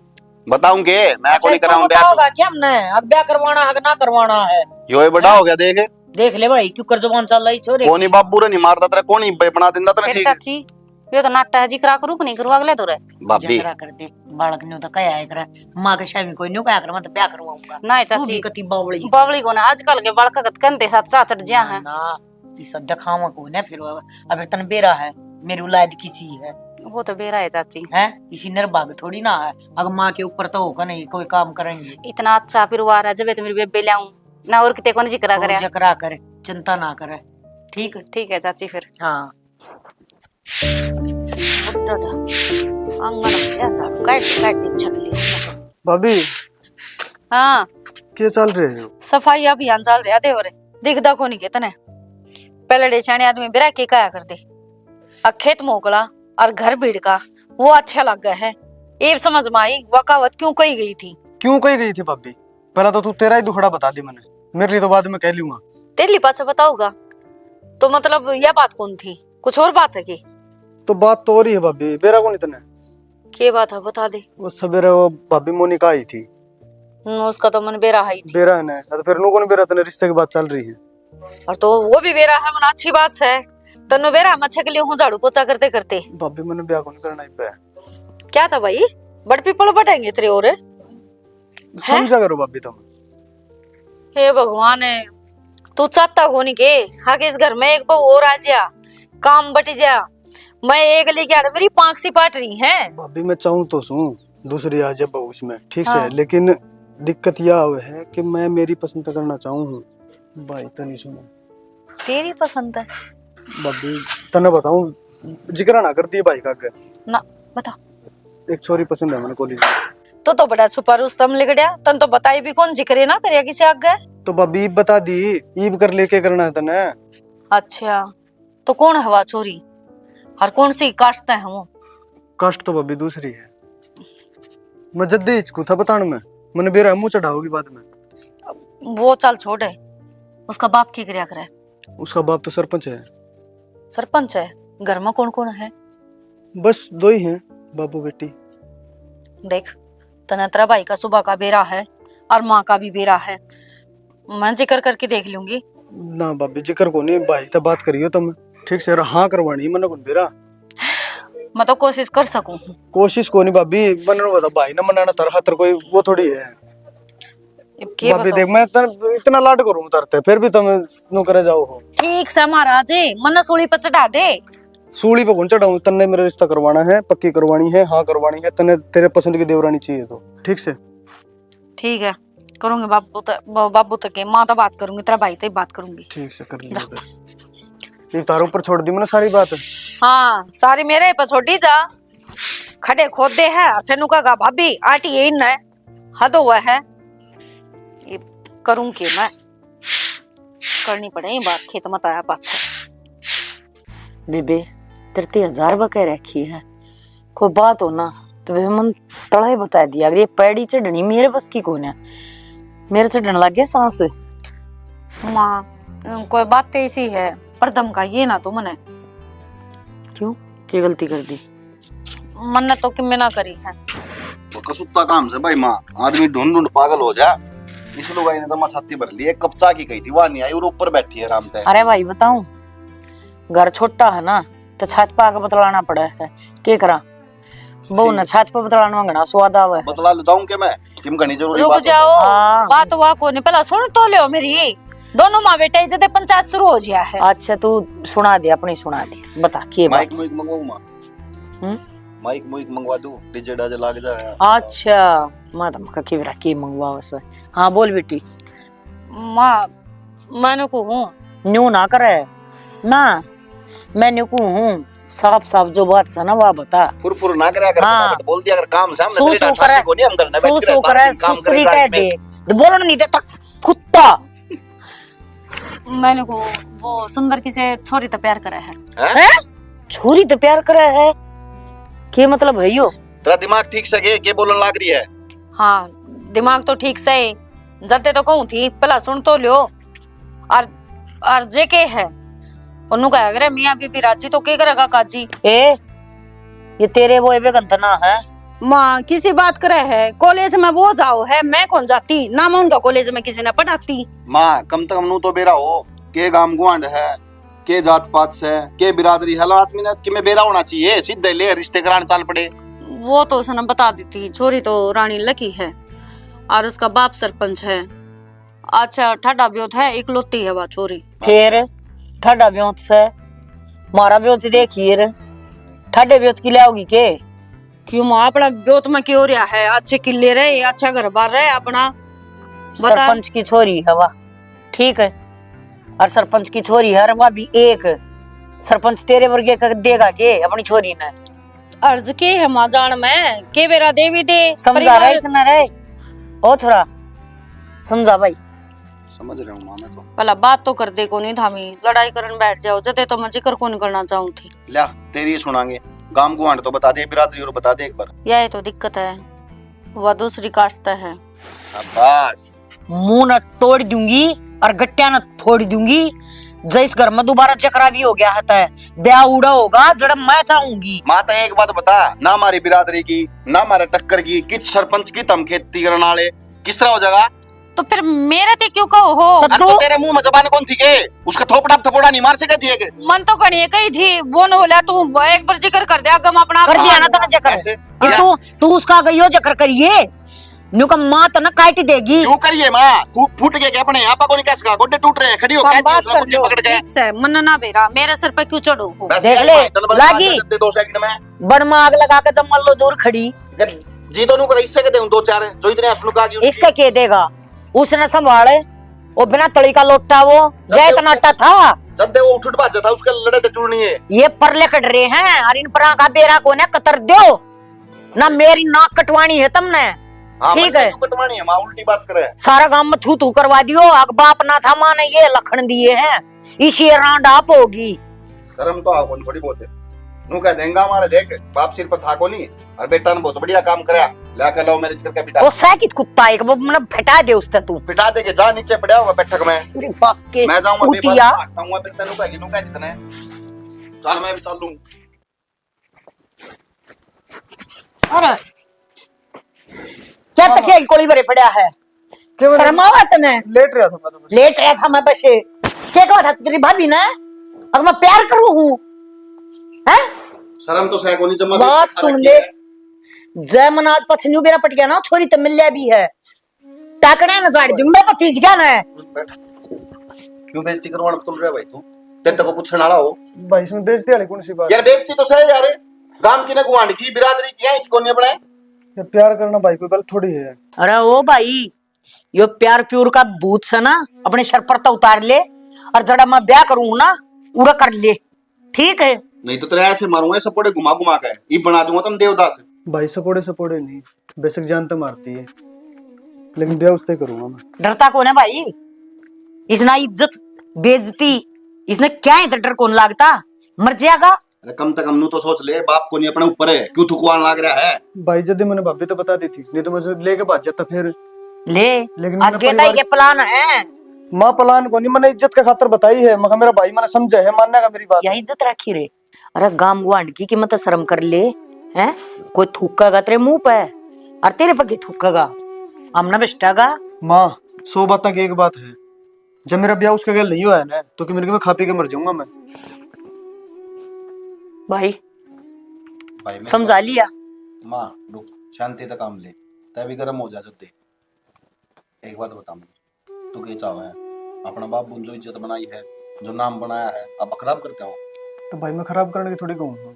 बताऊंगे, मैं अच्छा, कौन कराऊं तुम ब्याह? बताओगा क्या हमने, अब ब्याह करवाना है कि ना करवाना है? यो ही बड़ा हो गया, देख। देख ले भाई, क्यों कर जबान चल रही छोरे कौन ही की? बाबू रे नहीं मारता तेरा, कौन ही बे-, बना दिंदा तेरा फिर ठीक? चाची, यो तो नाटा है जी, करा करू कि नहीं करू, अगले तो रे। भाभी। झगड़ा कर दे, बालक ने तो कहा है करे, माँ के सामने कोई नहीं कहा करे, मैं तो ब्याह करवाऊंगा। नहीं तू भी चाची, कती बावली से। बावली को ना, आजकल के बालक कत कंधे साथ चा चढ़ जिया है। ना, इसा दिखावा को ना फिर वो, अब तन बेरा है, मेरी औलाद किसी है। वो तो बेरा है चाची। है, इसी निर्भाग थोड़ी ना है। अगर माँ के ऊपर तो होगा नहीं, कोई काम करेंगे। इतना अच्छा परिवार है, जब तो मेरी बेबे ले आऊं ना, और किते कौन जिक्रा तो करे। जकरा करे, चिंता ना करे। ठीक? ठीक है चाची फिर। हाँ। आंगन में क्या झाड़ू काट काट के छक लिया। भाभी। हाँ। के चल रहे हो? सफाई अभियान चल रहा देवर, दिखदा कोनी के तने। पहले सियाणे आदमी बेरा के कहा कर दे, आ खेत मोकला और घर भीड़ का, वो अच्छा लग गया है। ये समझ में आई, वकावत क्यों कही गई थी? क्यों कही गई थी भाभी? पहला तो तू तेरा ही दुखड़ा बता दे मने, मेरे लिए तो बाद में कह लूंगा। तेरे लिए पाछा बताऊंगा। तो मतलब यह बात कौन थी, कुछ और बात है की? तो बात तो और ही है भाभी, बेरा कोनी तने। के बात है, बता दे। वो सवेरे वो भाभी मोनिका आई थी। हम्म, उसका तो मन बेरा है ही थी। बेरा है ना, तो फिर नू कौन बेरा, तने रिश्ते की बात चल रही है। और तो वो भी बेरा है, मन अच्छी बात है। तन्नू बेरा मैं छक लियो हूँ झाड़ू पोछा करते करते। भाभी, मैंने ब्याह कौन करना इब्बे। क्या था भाई, बड़ पीपल बटेंगे तेरे और। समझा करो भाभी तुम। हे भगवान, तू चाहता हो नहीं के, हाँ, कि इस घर में एक बहू और आ जा, काम बट जा। मैं एक लेके आड़ मेरी पांख सी पाट रही है। भाभी, मैं चाहूँ तो सूं दूसरी आ जा बहू इसमें, ठीक से, हाँ। लेकिन दिक्कत यह आवे है कि मैं मेरी पसंद का करना चाहूँ हूँ। भाई तो नहीं सुनो। तेरी पसंद है? भाभी, तने बताऊं, जिक्र ना कर दिए भाई का आगे। ना, बता। एक छोरी पसंद है मैंने कॉलेज में। तू तो बड़ा छुपा रुस्तम लिकड़या, तन तो बताई भी कौन, जिक्र ना करया किसी आगे। तो भाभी, ईब बता दी, ईब कर ले, के करना है तने? अच्छा, तो कौन है वा छोरी, और कौन सी कास्ट है वो? कास्ट तो भाभी दूसरी है। मैं जद्दे हिचकू था बताण में, मैंने बेरा मुंह चढ़ाओगी बाद में। वो चल छोड़ है, उसका बाप की करया करे? उसका बाप तो सरपंच है। सरपंच है? घर में कौन कौन है? बस दो ही हैं, बाबू बेटी। देख, तने तेरा भाई का सुबह का बेरा है और माँ का भी बेरा है, मैं जिक्र करके देख लूंगी। ना भाभी, जिक्र को नहीं, भाई तो बात करियो तुम, ठीक से, हाँ करवानी मने कौन बेरा। मैं तो कोशिश कर सकूं। कोशिश को नहीं भाभी, मने बता, भाई ना मनाना तर खातर कोई वो थोड़ी है। अब के भाभी बताऊं? देख, मैं तर, इतना लाड करूं तरते, फिर भी तुम नो करे जाओ हो। ठीक से महाराज, मन्ने सूली पे चढ़ा दे। सूली पे कौन चढ़ाऊं? तन्ने मेरा रिश्ता करवाना है, पक्की करवानी है, हाँ करवानी है। तन्ने तेरे पसंद की देवरानी चाहिए तो, ठीक से? ठीक है, करूंगी बाबू त-, ब-, बाबू तक के, माँ तो बात करूंगी, तेरा भाई तो ही बात करूंगी। ठीक से, कर लियो जा। फिर। ये तारे ऊपर छोड़ दी मैंने सारी बात। हाँ, सारी मेरे पे छोड़ी जा। खड्डे खोदे है, फिर नु कहेगा, "भाभी, आटी यही ना है, हद हुआ है।" ये करूं के मैं? करनी पड़े ये बात, खेत मत आया पाछा। बेबे, तेरे ते हजार बार कह रखी है, कोई बात हो ना, तो बेबे, मन तला ही बता दिया, अगर ये पैड़ी चढ़नी मेरे बस की कोन्या, मेरे चढ़न लग गया सांस। माँ, कोई बात तो ऐसी है, पर धमकाइए ना तू मने। क्यों, क्या गलती कर दी? मन्ने तो किमे ना करी है। तो कसूता काम से भाई माँ, आदमी ढूंढ ढूंढ पागल हो जा। इस लुगाई ने तो माँ छाती भर ली, एक कप चाय की कही थी, वह नहीं आई और ऊपर बैठी है आराम से। अरे भाई बताऊं, घर छोटा है ना, तो छत पे आके बतलाना पड़े है, के करा? बहू ने छत पे बतलाना में घना स्वाद आवे। बतला लो, जाऊं के मैं? किम घनी जरूरी रुक बात है। जाओ, हाँ। बात हुआ कोनी, पहला सुन तो लियो मेरी। दोनों माँ बेटा जदे पंचायत शुरू हो गया है। अच्छा, तू सुना दे, अपनी सुना दे, बता के बात। माइक मुइक मंगवाऊं माँ? हम्म? माइक मुइक मंगवा दूं, डीजे डाजे लाग जाए। अच्छा, मैं तो मक्का की बेरा की मंगवावे से। हाँ, बोल बेटी। माँ, मैं न्यू कहूँ। न्यू ना करे ना, मैं न्यू कहूँ, साफ साफ जो बात से ना, वा बता। फुर फुर ना करया कर, हाँ। फटाफट बोल दिया कर, काम से हम सू सू करे, को नहीं, हम करना बैठ सू के सू सारा करे, दिन काम सुसरी करे, कह दे, तो बोलन नहीं देता, कुत्ता। मैंने को वो सुंदर किसे छोरी तो प्यार करे है। हैं? हैं? छोरी तो प्यार करे है? के मतलब है यो? तेरा दिमाग ठीक से के, के बोलन लाग रही है? हाँ, दिमाग तो ठीक से है। जदे तो कहूँ थी, पहला सुन तो लियो। और, और जे के है, उन्नू कहा करे, "मियाँ बीबी राजी तो के करेगा काजी?" ए, ये तेरे वो एबे गंतना है। माँ, किसी बात करे है? कॉलेज में वो जाओ है, मैं कौन जाती? ना मैं उनका कॉलेज में किसी ने पढ़ाती। माँ, कम से कम नू तो बेरा हो, के गाम गुआंढ है, के जात पात से, के बिरादरी है, आदमी ने किमे बेरा होना चाहिए, सीधे ले रिश्ते करान चाल पड़े। वो तो उसने बता दी थी, छोरी तो रानी लकी है और उसका बाप सरपंच है। अच्छा, ठाडा ब्योत है, इकलौती है वा छोरी। फिर? ठाडा ब्योत से, मारा ब्योत देखिए रे। ठाडे ब्योत की लाओगी के? क्यों माँ, अपना ब्योत में क्यों रहा है? अच्छे किले रहे, अच्छा घर बार रहे अपना। बता। सरपंच की छोरी है वा, ठीक है, और सरपंच की छोरी है वा भी एक। सरपंच तेरे वर्गे का देगा के अपनी छोरी ने? अर्ज के है माँ जान में, के बेरा देवी दे समझा रहे परिवार। इसने रे। ओ छोरा, समझा भाई। समझ रहा हूँ माँ मैं तो। भला बात तो कर दे कोनी थामी, लड़ाई करन बैठ जाओ, जदे तो मैं जिक्र कोनी करना चाहूँ थी। ल्या, तेरी ही सुनांगे। गाम गुआंढ तो बता दे, बिरादरी और बता दे एक बार। यही तो दिक्कत है, वह दूसरी कास्ट तै है। शाबाश। मुंह न तोड़ दूंगी और गट्टिया न फोड़ दूंगी। जै इस घर में दोबारा जकरा भी हो गया है तै ब्याह उड़ा होगा जड़ा मैं चाहूंगी। माँ तो एक बात बता, ना हमारी बिरादरी की, ना हमारे टक्कर की, किस सरपंच की तम खेती करने वाले, किस तरह हो जाएगा? तो फिर मेरे ते क्यों कहो हो? अरे तो तेरे मुंह में जबान कौन थी के? उसका थोपड़ा थपोड़ा नहीं मार सके थी के? मन तो घणी कही थी, वो न होला तू एक बार जिक्र कर दे, अगम अपना कर दिया ना तने जिक्र। कैसे? कि क्या? तू, तू उसका आगे यो जिक्र करिए, न्यू का माँ तने काट देगी। क्यों करिए माँ? फू-, फूट गए क्या अपने? आपा को नहीं कह सका, गोडे टूट रहे हैं, खड़ी हो, कह दी उसने गोडे पकड़ के। ठीक से, मन ना बेरा, मेरे सिर पे क्यों चढ़ो हो? बस देख ले, लागी। दो सेकंड में। बड़ में आग लगा के जब मल्लो दूर खड़ी। जी दोनों को इससे के दे दो चार, जो इतने असलू का इसका के देगा? उसने संभाले, वो बिना तली का लोटा वो, जय इतना आटा था। जब दे वो उठ उठ भाजा था, उसके लड़े ते चुड़नी है। ये परले कट रहे हैं, और इन परा का बेरा को ना कतर दो, ना मेरी नाक कटवानी है तुमने। हाँ, ठीक है। कटवानी है, माँ उल्टी बात करे। सारा गांव में थू थू करवा दियो, अग बाप ना था, माँ ने ये लखन दिए हैं, इसी रांड आप होगी। शर्म तो आओ थोड़ी बहुत। नू कह देंगा हमारे, देख, बाप सिर पर था को नहीं, और बेटा ने बहुत बढ़िया काम करया, लाके love marriage करके बिठा। ओ सै कित कुत्ता एक, वो मतलब फटा दे उसते तू। पिटा दे के जा, नीचे पड़ा हुआ बैठक में। अरे बाप के मैं जाऊंगा, कुतिया। हटाऊंगा, फिर तेनू कहेगी, नू कह जितने। चल, मैं भी चल लूं। अरे, क्या तकिया की कोली भरे पड़ा है? क्यों? शर्म आवा तने? लेट रहा था मैं तो बस। लेट रहा था मैं बस। क्या कहा था तेरी भाभी ने? अगर मैं प्यार करूं हूं, हैं? शर्म तो सै कोनी, जमा बात सुन ले। जय मन आज पछ न्यू बेरा पट गया ना, छोरी तो मिल लिया भी है। टाकने न झाड़ दूं मैं भतीज क्या ना। बैठ। क्यों बेइज्जती करवाना तुम रे भाई तू? तेरे तक पूछने वाला हो। भाई, इसमें बेइज्जती वाली कौन सी बात यार, है? बेइज्जती तो सही यार। गांव की ना गुआंढ की, बिरादरी की है कि कोनी अपने? ये प्यार करना भाई कोई गलत थोड़ी है। अरे ओ भाई, यो प्यार प्यूर का भूत से ना अपने सर पर तो उतार ले, और जड़ा मैं ब्याह करूँ ना, उड़ा कर ले, ठीक है? नहीं तो तेरे ऐसे मारूंगा, ऐसे पड़े घुमा घुमा के, ये बना दूंगा तुम देवदास। भाई, सपोड़े सपोड़े नहीं, बेशक जान तो मारती है, लेकिन ब्याह उससे करूंगा मैं। डरता कौन है भाई? इसना इज्जत, बेइज्जती, इसने क्या है तो डर कौन लागता? मर जाएगा। अरे कम से कम नू तो सोच ले, बाप को नहीं अपने ऊपर है, क्यों थुकवान लाग रहा है? भाई, जदे मैंने भाभी तो बता दी थी, नहीं तो मैं उसे लेके भाग जाता फिर। ले, लेकिन मैंने आगे परिवार ताई के plan है। माँ, plan को नहीं, मैंने इज्जत के खातर बताई है, मगर मेरा भाई मैंने समझा है, मानने का मेरी बात। या इज्जत रखी रे। अरे गाम गुआंढ की कीमत शर्म कर ले, हैं? कोई थूकेगा तेरे मुंह पे, और तेरे पगे थूकेगा, हमने बेस्टागा। माँ, सौ बातों की एक बात है, जब मेरा ब्याह उसके गैल नहीं होया ना, तो कि मेरे को मैं खा पी के मर जाऊंगा मैं। भाई, भाई, मैं समझा लिया। माँ, रुक, शांति से काम ले, तै भी गर्म हो जा जब दे। एक बात बता मुझे, तू के चाहवे है? अपना बाप बुन जो इज्जत बनाई है, जो नाम बनाया है, अब खराब करते हो। तो भाई, मैं खराब करने की थोड़ी कहूँ हूँ।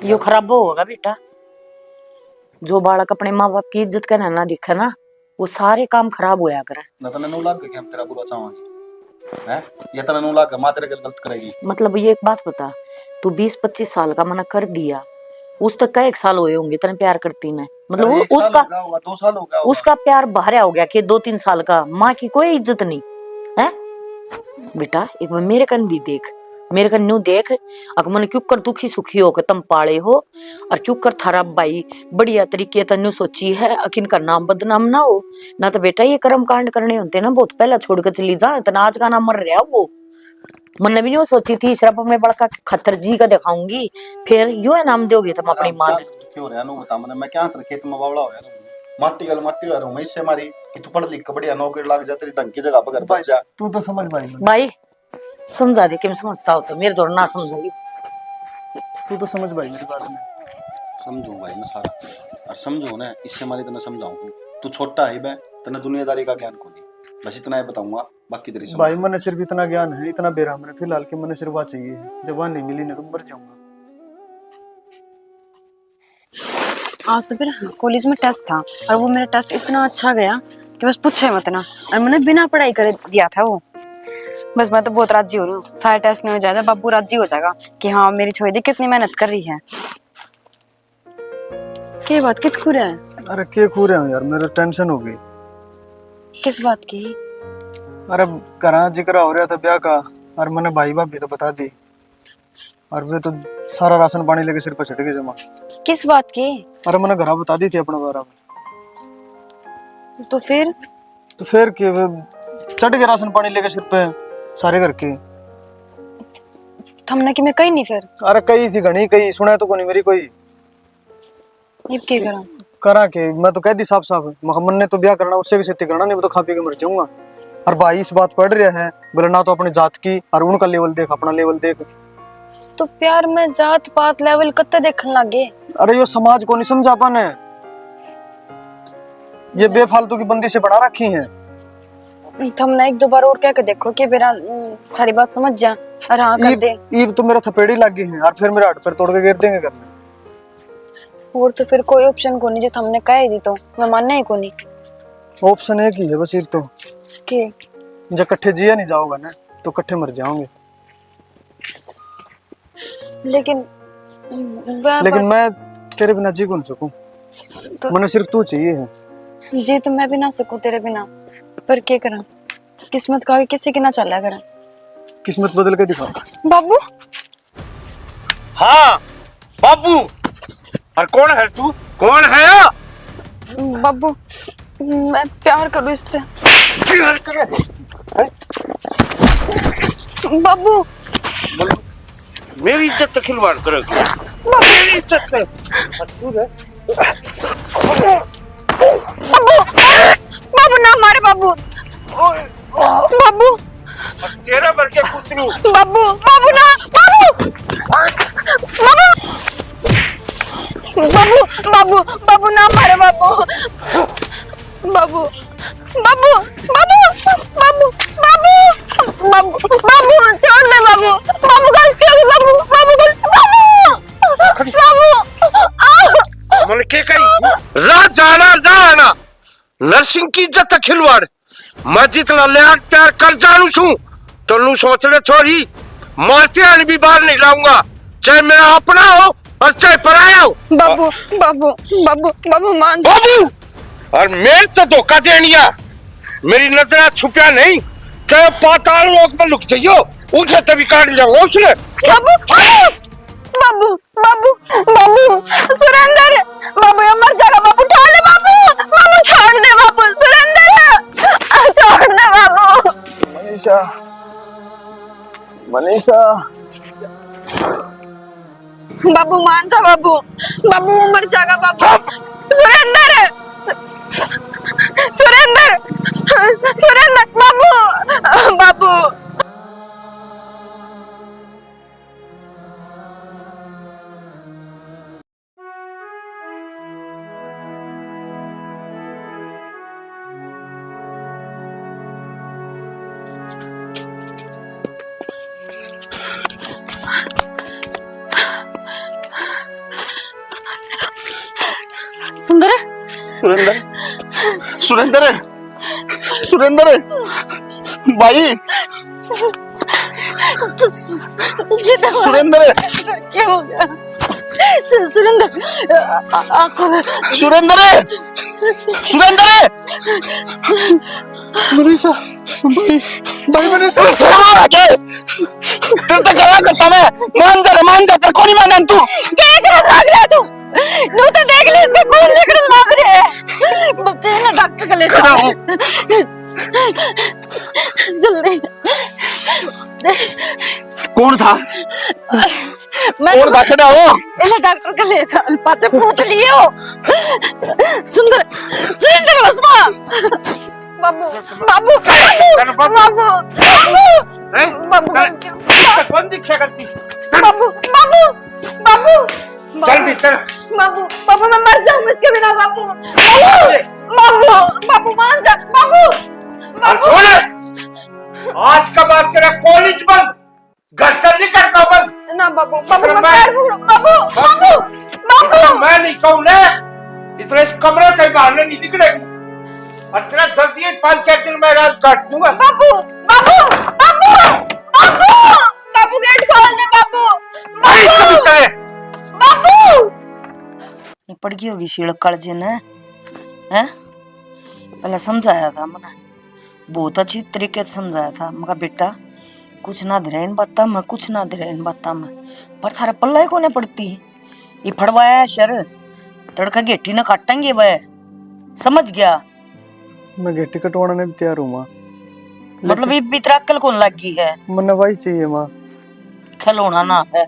यो खराब होगा बेटा, जो बालक अपने माँ बाप की इज्जत करना ना दिखे ना, वो सारे काम खराब होया करे। ना तने नू लाग के हम तेरा बुरा चाहेंगे, हैं? ये तने नू लाग के माँ तेरे गल गलत करेगी। मतलब, ये एक बात बता, तू बीस पच्चीस साल का मना कर दिया, उस तक का एक साल हुए होंगे तने प्यार करती ने, मतलब, अरे, एक साल उसका, हो गया होगा, दो साल हो गया होगा। उसका प्यार बाहर हो गया कि दो तीन साल का, माँ की कोई इज्जत नहीं है। बेटा, एक बार मेरे कन भी देख, मेरे कन न्यू देख, अक मन क्यों कर दुखी सुखी हो के तुम पाले हो, और क्यों कर थारा भाई बढ़िया तरीके तै न्यू सोची है, अक इनका नाम बदनाम ना हो। ना तो बेटा, ये कर्म कांड करने होते ना, बहुत पहला छोड़ के चली जा, इतना आज का ना मर रहा वो। मन्ने भी न्यू सोची थी, सिर्फ अपने बड़का के खातर जी का दिखाऊंगी, फिर यो है नाम दोगे तुम अपनी माँ ने। क्यों रहा नु बता मन्ने, मैं क्या तेरे खेत में बावला हो रहा हूँ, माटी गल माटी हो रहा हूँ मैं, इससे मारी कि तू पढ़ लिख के बढ़िया नौकरी लग जा, तेरी ढंग की जगह पर घर बस जा। तू तो समझ भाई। भाई, समझा दे, किम समझता हो तो मेरे दौर ना समझाई। तू तो समझ भाई मेरी बात में। समझूं भाई मैं सारा, और समझूं ना, इससे मारी तने समझाऊं। तू छोटा है बे, तने दुनियादारी का ज्ञान कोनी। बस इतना ही बताऊंगा, बाकी तेरी समझ। भाई, मैंने सिर्फ इतना ज्ञान है, इतना बेरा मैंने फिलहाल कि मैंने सिर्फ आ चाहिए, जब आ नहीं मिली ना तो मर जाऊंगा। आज तो फिर कॉलेज में टेस्ट था और वो मेरा टेस्ट इतना अच्छा गया कि बस पूछे मत ना। और मैंने बिना पढ़ाई करे दिया था वो। बस मैं तो बहुत राजी हो रही हूँ, सारे टेस्ट नहीं हो जाते, बाबू राजी हो जाएगा कि हाँ, मेरी छोरी देख कितनी मेहनत कर रही है। के बात, कित खू रहा है? अरे के खू रहा हूँ यार, मेरा टेंशन हो गई। किस बात की? अरे घरा जिक्र हो रहा था ब्याह का, और मैंने भाई भाभी तो बता दी, और वे तो सारा राशन पानी लेके सिर पे चढ़ गए जमा। किस बात की? अरे मैंने घरा बता दी थी अपने बारे में। तो फिर? तो फिर के, वे चढ़ गए राशन पानी लेके सिर पे सारे घर के। थमने कि मैं कही नहीं फिर? अरे कही थी घणी, कही सुना तो कोनी मेरी कोई। इब के करा? करा के, मैं तो कह दी साफ साफ, मखा मन्ने तो ब्याह करना, उससे भी सेती करना, नहीं मैं तो खा पी के मर जाऊंगा। और भाई इस बात पढ़ रहा है, बोले ना तो अपनी जात की, और उनका लेवल देख, अपना लेवल देख। तो प्यार में जात पात लेवल कत्ते देखन लागे? अरे यो समाज को नहीं समझा पाने, ये बेफालतू की बंदी से बना रखी है। थमने एक दो बार और कह के देखो कि बेरा, उम, थारी बात समझ जा और हाँ कर ईब, दे। ईब तो मेरा थपेड़ी लग गई है और फिर मेरा हाथ पैर तोड़ के गिर देंगे घर में। और तो फिर कोई ऑप्शन कोनी, जो थमने कह ही दी तो मैं मानना ही कोनी। ऑप्शन एक ही है बस, ईब तो। के? जब कट्ठे जिया नहीं जाओगा ना, तो कट्ठे मर जाओगे। लेकिन, लेकिन मैं तेरे बिना जी कौन सकूं। तो मन्ने सिर्फ तू चाहिए है। जी तो मैं भी ना सकूं तेरे बिना, पर के करा, किस्मत का आगे किसी की ना चला करा। किस्मत बदल के दिखा। बाबू। हाँ, बाबू। और कौन है तू? कौन है? बाबू, मैं प्यार करूँ इससे। प्यार करे? हैं? बाबू। मेरी इज्जत से खिलवाड़ करेगी। बाबू। मेरी इज्जत से। और तू रे? बाबू, बाबू ना मारे बाबू। बाबू। तेरे वर्गे कुतरू। बाबू, बाबू ना, बाबू। बाबू। बाबू, बाबू, बाबू ना मारे बाबू। बाबू, बाबू, बाबू, बाबू, बाबू, बाबू, बाबू, छोड़ दे बाबू। बाबू, गलती हो गई बाबू, बाबू, गलती, बाबू, बाबू। आ! मन के कही, राह जाना, राह आना। नरसिंह की इज्जत का खिलवाड़। मैं जितना लाड प्यार कर जानू छू, तो नू सोच ले छोरी, मारते आने भी बाहर नहीं लाऊंगा, चाहे मेरा अपना हो और चाहे पराया हो। बाबू, बाबू, बाबू, बाबू मान जा। बाबू, और मेरे तो धोखा देनिया, मेरी नजरा छुपया नहीं, चाहे पाताल लोक में लुक जाइयो, उसे तभी काट जाऊंगा उसने। बाबू, बाबू, बाबू, बाबू, बाबू, सुरेंद्र, बाबू, ये मर जाएगा, बाबू, उठा ले, बाबू, बाबू, छोड़ दे, बाबू, सुरेंद्र, छोड़ दे, बाबू। मनीषा, मनीषा। बाबू, मान जा, बाबू, बाबू, वो मर जाएगा, बाबू। सुरेंद्र, सु-, सुरेंद्र, सुरेंद्र, बाबू, बाबू। सुंदर। सुरेंद्र। सुरेंद्र। सुरेंद्र। भाई। सुरेंद्र। क्या हो गया? सु-, सुरेंद्र, आ, आ, आंखों में। सुरेंद्र! सुरेंद्र! मनीषा, भाई, भाई मनीषा। तेरे तो गला करता मैं। मान जा रे, मान जा, पर कोनी मानन तू। क्या कर लग रहा तू? नू तो देख ले, इसका खून निकलने लग रहा है। बच्चे ना डॉक्टर के ले जाओ। जल्दी। कौन था? मैं कौन तो था खड़ा हो? इन्हें डॉक्टर के ले चल, पाछे पूछ लिए हो। सुंदर, सुरेंद्र बसमा। बाबू, बाबू, बाबू, बाबू, बाबू, हैं? बाबू, तेरे, तेरे कौन दिखा करती? बाबू, बाबू, बाबू, चल भी, चल। बाबू, बाबू, मैं मर जाऊंगा इसके बिना, बाबू। बाबू, बाबू, बाबू, मान जा, बाबू। और सुन, आज के बाद तेरा कॉलेज बंद, घर से निकलना बंद। ना बाबू, बाबू, अगर मैं मैं पैर पकड़ू, बाबू, बाबू, बाबू। मैं नहीं कहूँ ना, इतना इस कमरे से बाहर नहीं निकलेगी। और तेरा जल्दी ही पाँच चार दिन में राज काट दूंगा। बाबू, बाबू, बाबू, बाबू, बाबू, गेट खोल दे बाबू। अरे, इसको भी बाबू, तले। बाबू। ये पड़ गई होगी शील कालजे ने, हैं? पहले समझाया था मैंने, बहुत अच्छी तरीके से समझाया था। मैं कहा, "बेटा, कुछ ना धरे इन बातां में, कुछ ना धरे इन बातां में, पर थारे पल्ला ही कोने पड़ती। ये फड़वाया है शर, तड़का घेटी ना काटेंगे वह, समझ गया?" मैं घेटी कटवाने ने भी तैयार हूँ, माँ। मतलब, लेकिन ये भी तेरा अक्ल कौन लग गई है? मन्ने वही चाहिए, माँ। खिलौना ना है,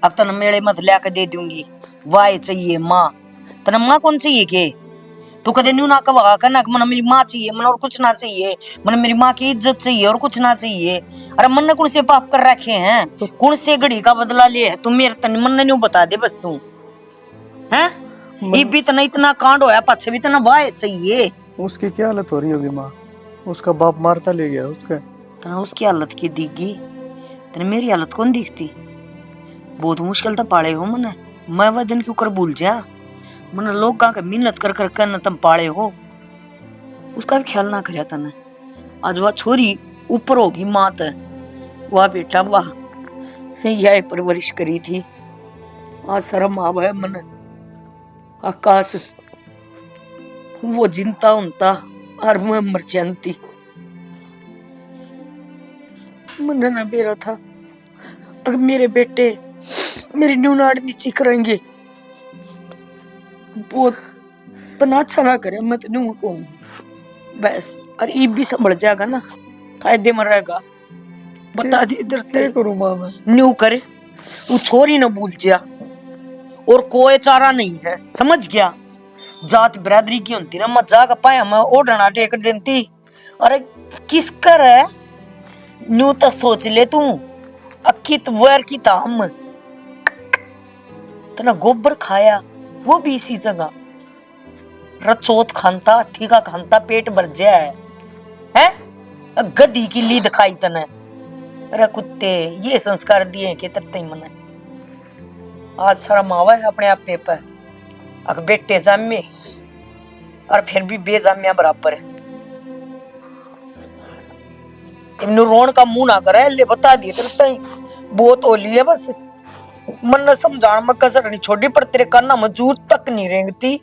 अब तने मेले मत ल्या के दे दूंगी। वाह चाहिए माँ, तने माँ कौन चाहिए के? तू कदे न्यू ना कहा कर ना कि मन्ने मेरी माँ चाहिए, मन्ने और कुछ ना चाहिए, मन्ने मेरी माँ की इज्जत चाहिए और कुछ ना चाहिए। अरे मन्ने कौन से पाप कर रखे हैं, कौन से घड़ी का बदला लिए है तू मेरे तन? मन्ने न्यू बता दे बस तू, हैं? मन- ये भी इतना, इतना कांड होया, पाछे भी इतना वाह चाहिए। उसकी क्या हालत हो रही होगी माँ? उसका बाप मारता ले गया उसके। तने उसकी हालत की दिखगी, तने मेरी हालत कौन दिखती? बहुत मुश्किल तो पाले हो मने, मैं वह दिन क्यों कर भूल जा? मने लोग कहा के मेहनत कर कर कर न तुम पाले हो, उसका भी ख्याल ना करया तने। आज वह छोरी ऊपर होगी माँ ते, वाह बेटा वाह, यह परवरिश करी थी। आज शर्म आवे मने। आकाश, वो जिंदा होता और मैं मर जाती। मन्ने ना बेरा था, अगर मेरे बेटे मेरी न्यू नाड़ नीची करेंगे, वो तना अच्छा ना करे, मैं तो न्यू कहूँ। बस, और ईब भी संभल जाएगा ना, फायदे में रहेगा। बता दे इधर ते। के करूँ माँ मैं? न्यू कर, वो छोरी ना भूल जा, और कोई चारा नहीं है, समझ गया? जात बिरादरी की होती ना, मैं जाके पाया मैं ओढ़ना टेक देती। अरे किस कर है? न्यू तो सोच ले तू, अक्की तो वैर की तो हम। तना गोबर खाया, वो भी इसी जगह। रचोत खानता, हाथी का खानता, पेट भर जाए है, हैं? गधी की लीद खाई तने। अरे कुत्ते, ये संस्कार दिए के तेरे तई मने? आज शर्म आवे है अपने आपे पे। अक बेटे जामे और फिर भी बेजाम्या बराबर है। इन्नू रोण का मुंह ना करे, ले बता दिए तेरे तई, बहुत होली है बस। मन्ने समझाण में कसर नहीं छोड़ी, पर तेरे काना में जू तक नहीं रेंगती।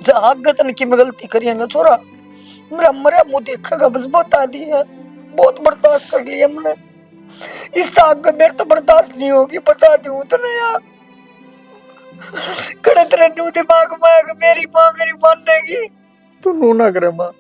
जा आगे तने की मैं गलती करी है ना छोरा, मेरा मरया मुंह देखेगा बस, बता दिए। बहुत बर्दाश्त कर लिया मैंने, इससे आगे मेरे तो बर्दाश्त नहीं होगी, बता दूं तने यार। कड़े तेरे न्यू दिमाग में आके मेरी माँ मेरी मानेगी। तू नू ना करे माँ।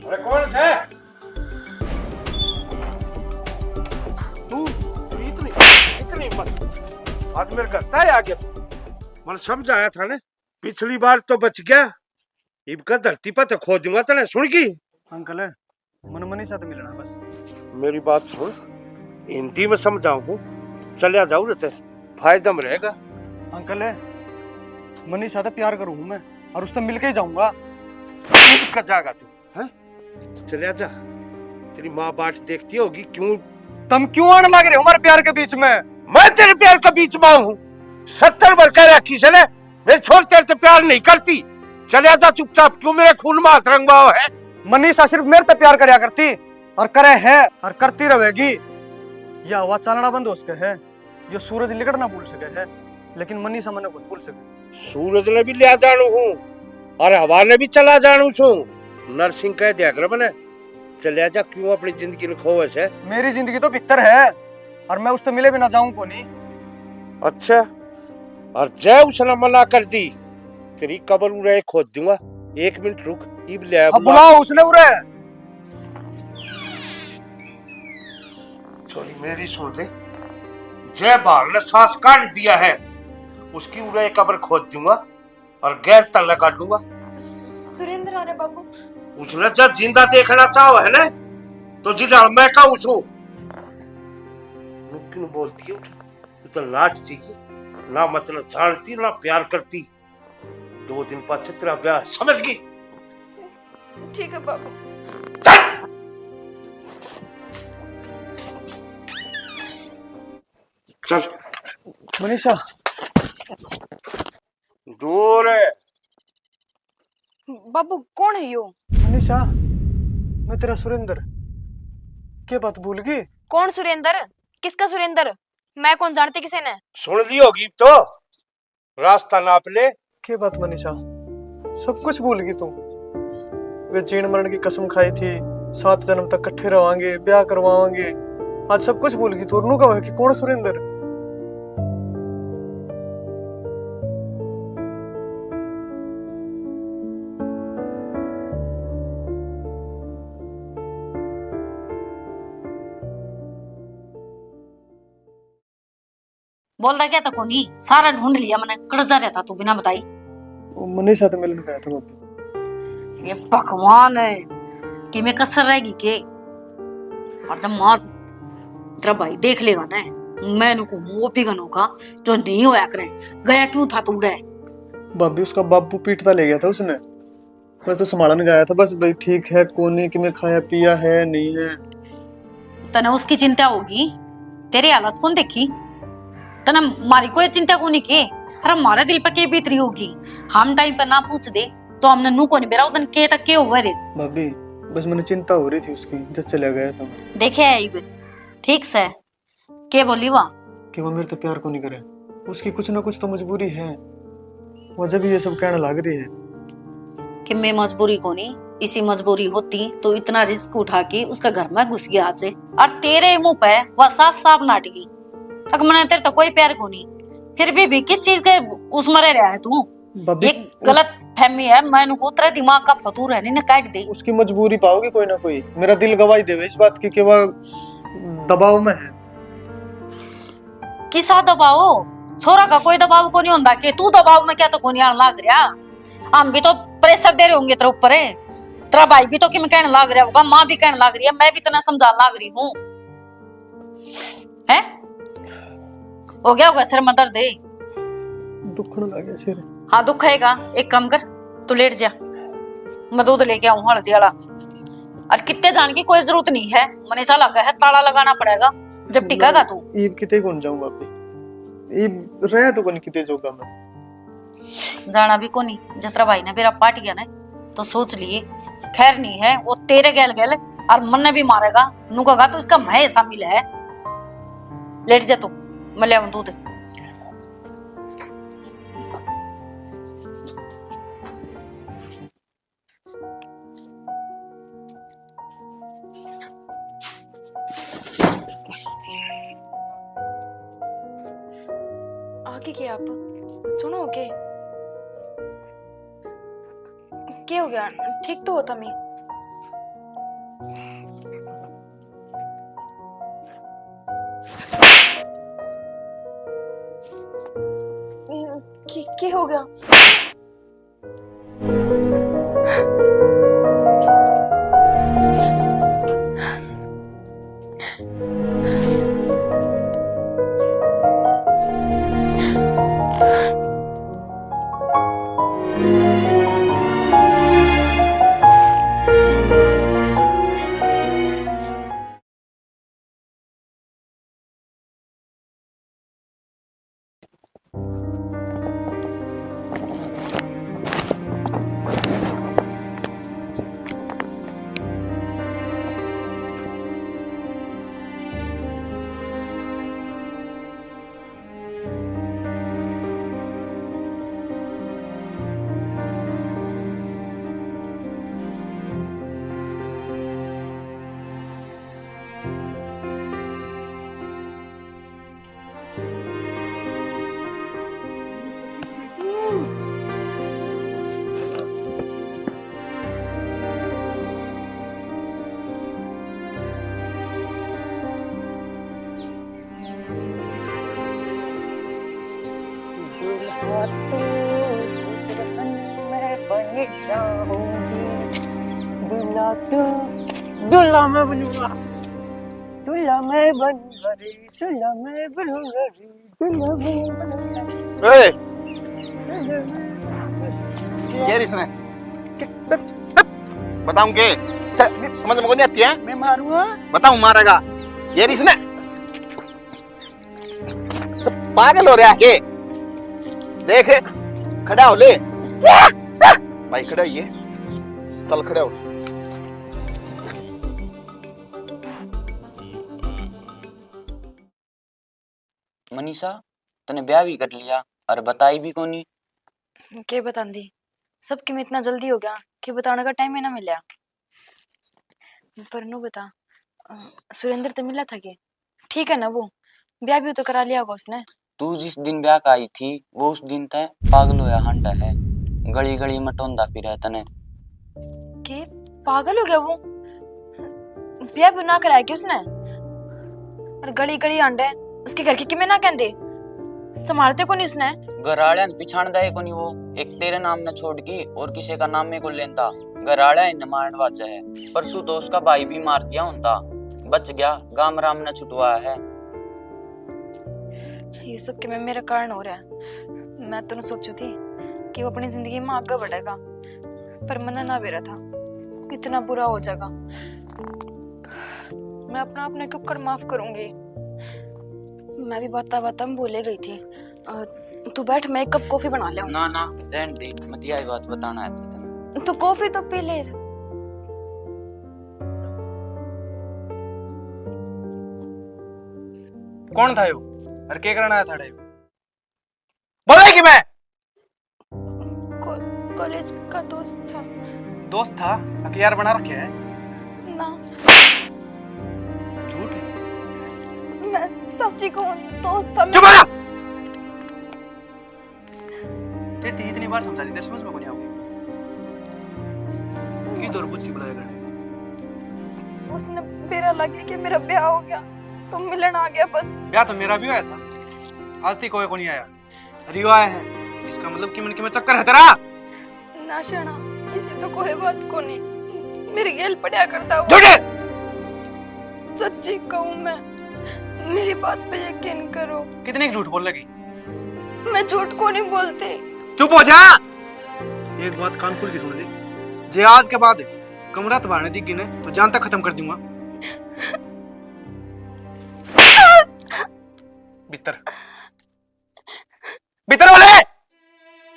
अरे कौन है? तू, तू इतनी, इतनी हिम्मत। आज मेरे घर से आ गया तू। मैंने समझाया था ना, पिछली बार तो बच गया, इब का धरती पर तो खोदूंगा तने, सुन गई? अंकल, मन मनीषा तो मिलना बस। मेरी बात सुन, हिंदी में समझाऊं हूँ, चलिया जाऊ रहते, फायदा में रहेगा। अंकल, मनीषा तो प्यार करूँ हूँ मैं, और उससे मिलके ही जाऊंगा। इब का जाएगा तू, हैं? चलिया जा, तेरी माँ बाट देखती होगी। क्यों? तुम क्यों आने लग रहे हो हमारे प्यार के बीच में? मैं तेरे प्यार के बीच में हूँ? सत्तर बार कह रखी से ना, मेरी छोरी तेरे से प्यार नहीं करती। चलिया जा चुपचाप, क्यों मेरे खून में हाथ रंगवाओ है? मनीषा सिर्फ मेरे से प्यार करया करती, और करे है, और करती रहेगी। यह हवा चालना बंद हो सके है, ये सूरज लिकड़ना भूल सके है, लेकिन मनीषा मने कोनी भूल सके। सूरज ने भी लिया जानू हूँ और हवा ने भी चला जानू छू। नरसिंह कह दिया कर मने, चलिया जा, क्यों अपनी जिंदगी ने खोवे से? मेरी जिंदगी तो भीतर है और मैं उससे मिले बिना जाऊं कोनी। अच्छा, और जय उसने मना कर दी, तेरी कब्र उरे खोद दूंगा। एक मिनट रुक, इब ले अब बुलाओ उसने उरे। छोरी मेरी सुन ले, जय भाल ने सांस काट दिया है, उसकी उरे कब्र खोद दूंगा। और गैर तल्ले काट लूंगा। तो सु-, सुरेंद्र आ रहा बाबू। उसने जब जिंदा देखना चाहो है ना, तो जी डाल मैं कहूँ सू। क्यों बोलती है? तू तो लाट थी, ना मतलब जानती, ना प्यार करती। दो दिन पाछे तेरा ब्याह, समझ गई? ठीक है बाबू। चल। चल। मनीषा। दूर है। बाबू, कौन है यो? मनीषा, मैं तेरा सुरेंद्र। के बात भूल गई? कौन सुरेंद्र? किसका सुरेंद्र? मैं कौन जानती किसी ने। सुन ली होगी तो। रास्ता नाप ले। के बात मनीषा, सब कुछ भूल गई तू? वे जीण मरण की कसम खाई थी, सात जन्म तक कट्ठे रवांगे, ब्याह करवावांगे, आज सब कुछ भूल गई तू। और नू कहे कि कौन सुरेंद्र? बोलता क्या था कोनी, सारा ढूंढ लिया मैंने, कड़ जा रहा था तू बिना बताई। वो मनीषा तो मिलन गया था बाबू। ये भगवान है, कि मैं कसर रहेगी के? और जब मार तेरा भाई देख लेगा ना, मैं इनको वो भी गनों का जो नहीं होया करे, गया क्यों था तू रे? भाभी, उसका बापू पीटता ले गया था उसने। मैं तो संभालन गया था, बस भाई ठीक है कोनी, कि मैं खाया पिया है, नहीं है। तने उसकी चिंता होगी, तेरी हालत कौन देखी? तने मारी कोई चिंता कोनी के? अरे, हमारे दिल पे के बीत रही होगी, हम टाइम पे ना पूछ दे तो हमने नू कोनी बेरा उदन के तक के हुआ रे। भाभी, बस मैंने चिंता हो रही थी उसकी, जब चला गया था। देखे है इब ठीक से के बोली वा? कि वो मेरे तो प्यार को नहीं करे, उसकी कुछ ना कुछ तो मजबूरी है, वो जब ये सब कहने लग रही है। कि मैं मजबूरी को नहीं, इसी मजबूरी होती तो इतना रिस्क उठा के उसका घर में घुस गया आज। और तेरे मुंह पे वह साफ साफ नाट गई। अक मैंने तेरे तो कोई प्यार को नहीं, फिर भी, भी किस चीज के उसमें रह रहा है तू? भाभी, एक गलत फहमी है, मैं इनको तेरे दिमाग का फतूर है नहीं ना, काट दे। उसकी मजबूरी पाओगी कोई ना कोई, मेरा दिल गवाही देवे इस बात की कि वह दबाव में है। किसा दबाव? छोरा का कोई दबाव को नहीं होंदा के तू दबाव में क्या तो कोनी आन लाग रहा। हम भी तो प्रेशर दे रहे होंगे तेरे ऊपर। तेरा भाई भी तो किम कहने लाग रहा होगा, माँ भी कहने लाग रही है, मैं भी इतना समझाने लाग रही हूँ। हैं? हो गया होगा सिर में दर्द? दुखण लग गया सिर। हाँ, दुखेगा। एक काम कर, तू लेट जा, मैं दूध लेके आऊँ हल्दी वाला। और कितने जान की कोई जरूरत नहीं है, मने ऐसा लगा है ताला लगाना पड़ेगा जब टिकेगा तू। ईब किते कौन जाऊँ भाभी, ईब रह तो कौन किते जोगा मैं। जाना भी कोनी। जतरा भाई ने बेरा पाट गया ना, तो सोच लिए, खैर नहीं है, वो तेरे गैल गैल और मन्ने भी मारेगा। नु कहेगा, "तू इसका मैं शामिल है।" लेट जा तू, मैं ले आऊं दूध। आगे के आप सुनो के? के हो गया? ठीक तो हो तमी? के, के हो गया? क्या होगी? दूल्हा तू, दूल्हा मैं बनूंगा, दूल्हा मैं बनूंगा रे, दूल्हा मैं बनूंगा रे, दूल्हा मैं बनूंगा रे, ए, दूल्हा मैं बनूंगा रे। क्या इसने? क्या? बताऊं के? समझ में को नहीं आती है? मैं मारूंगा। बताऊं मारेगा। ये इसने। तो पागल हो रहा है के? देख, खड़ा हो ले। भाई, खड़ा होइए। चल, खड़ा हो। मनीषा, तने ब्याह भी कर लिया और बताई भी कोनी। के बतांदी? सबके में इतना जल्दी हो गया कि बताने का टाइम ही ना मिला। पर नू बता, अ, सुरेंद्र ते मिला था के? ठीक है ना वो? ब्याह भी तो करा लिया होगा उसने। तू जिस दिन ब्याह का आई थी, वो उस दिन तै पागल होया हांडा है, गली गली मटोंदा फिरे तने। के पागल हो गया वो? ब्याह भी ना कराया कि उसने? और गली गली हांडे, उसके घर के किमें ना कहंदे, संभालते कोनी उसने। घर आले ने पिछाणदा ही कोनी वो, एक तेरे नाम ने छोड़ के और किसी का नाम ही को लेंदा। घर आले ही न मारण वाजा है, परसों तो उसका भाई भी मार दिया होंदा, बच गया, गाम राम ने छुटवाया है। ये सब के में मेरा कारण हो रहा है। मैं तो सोचू थी कि वो अपनी जिंदगी में आगे बढ़ेगा, पर मन्ने ना बेरा था इतना बुरा हो जाएगा। मैं अपना आपने क्यों कर माफ करूंगी? मैं भी बाता बाता में भूले गई थी। अ, तू बैठ, मैं एक कप कॉफी बना ले। ना ना, रहन दे, मत यही बात बताना है तो तने। तू कॉफी तो पी ले। कौन था यो? और के करना आया था यो? बोले कि मैं? को-, कॉलेज का दोस्त था। दोस्त था? अके यार बना रखे है? ना। झूठ? मैं सच्ची कहूँ, दोस्त था। चुप हो जा! तेरे ते इतनी बार समझा दी, तेरे समझ में को नहीं आओगी। की दौर पूछ के बुलाया करते? उसने बेरा लगे कि मेरा ब्याह हो गया, तो मिलन आ गया बस। ब्याह तो मेरा भी होया था, आज तक कोई को नहीं आया। रियो आया है, इसका मतलब कि मन के में चक्कर है तेरा। ना शाना, इसी तो कोई बात कोनी। मेरे गेल पड़या करता वो। झूठे! सच्ची कहूँ मैं, मेरी बात पे यकीन करो। कितने झूठ बोल लगी? मैं झूठ को नहीं बोलती। चुप हो जा। एक बात कान खोल के सुन ले, जे आज के बाद कमरा तबाने दिखी ना तो जान तक खत्म कर दूंगा। भीतर, भीतर वाले।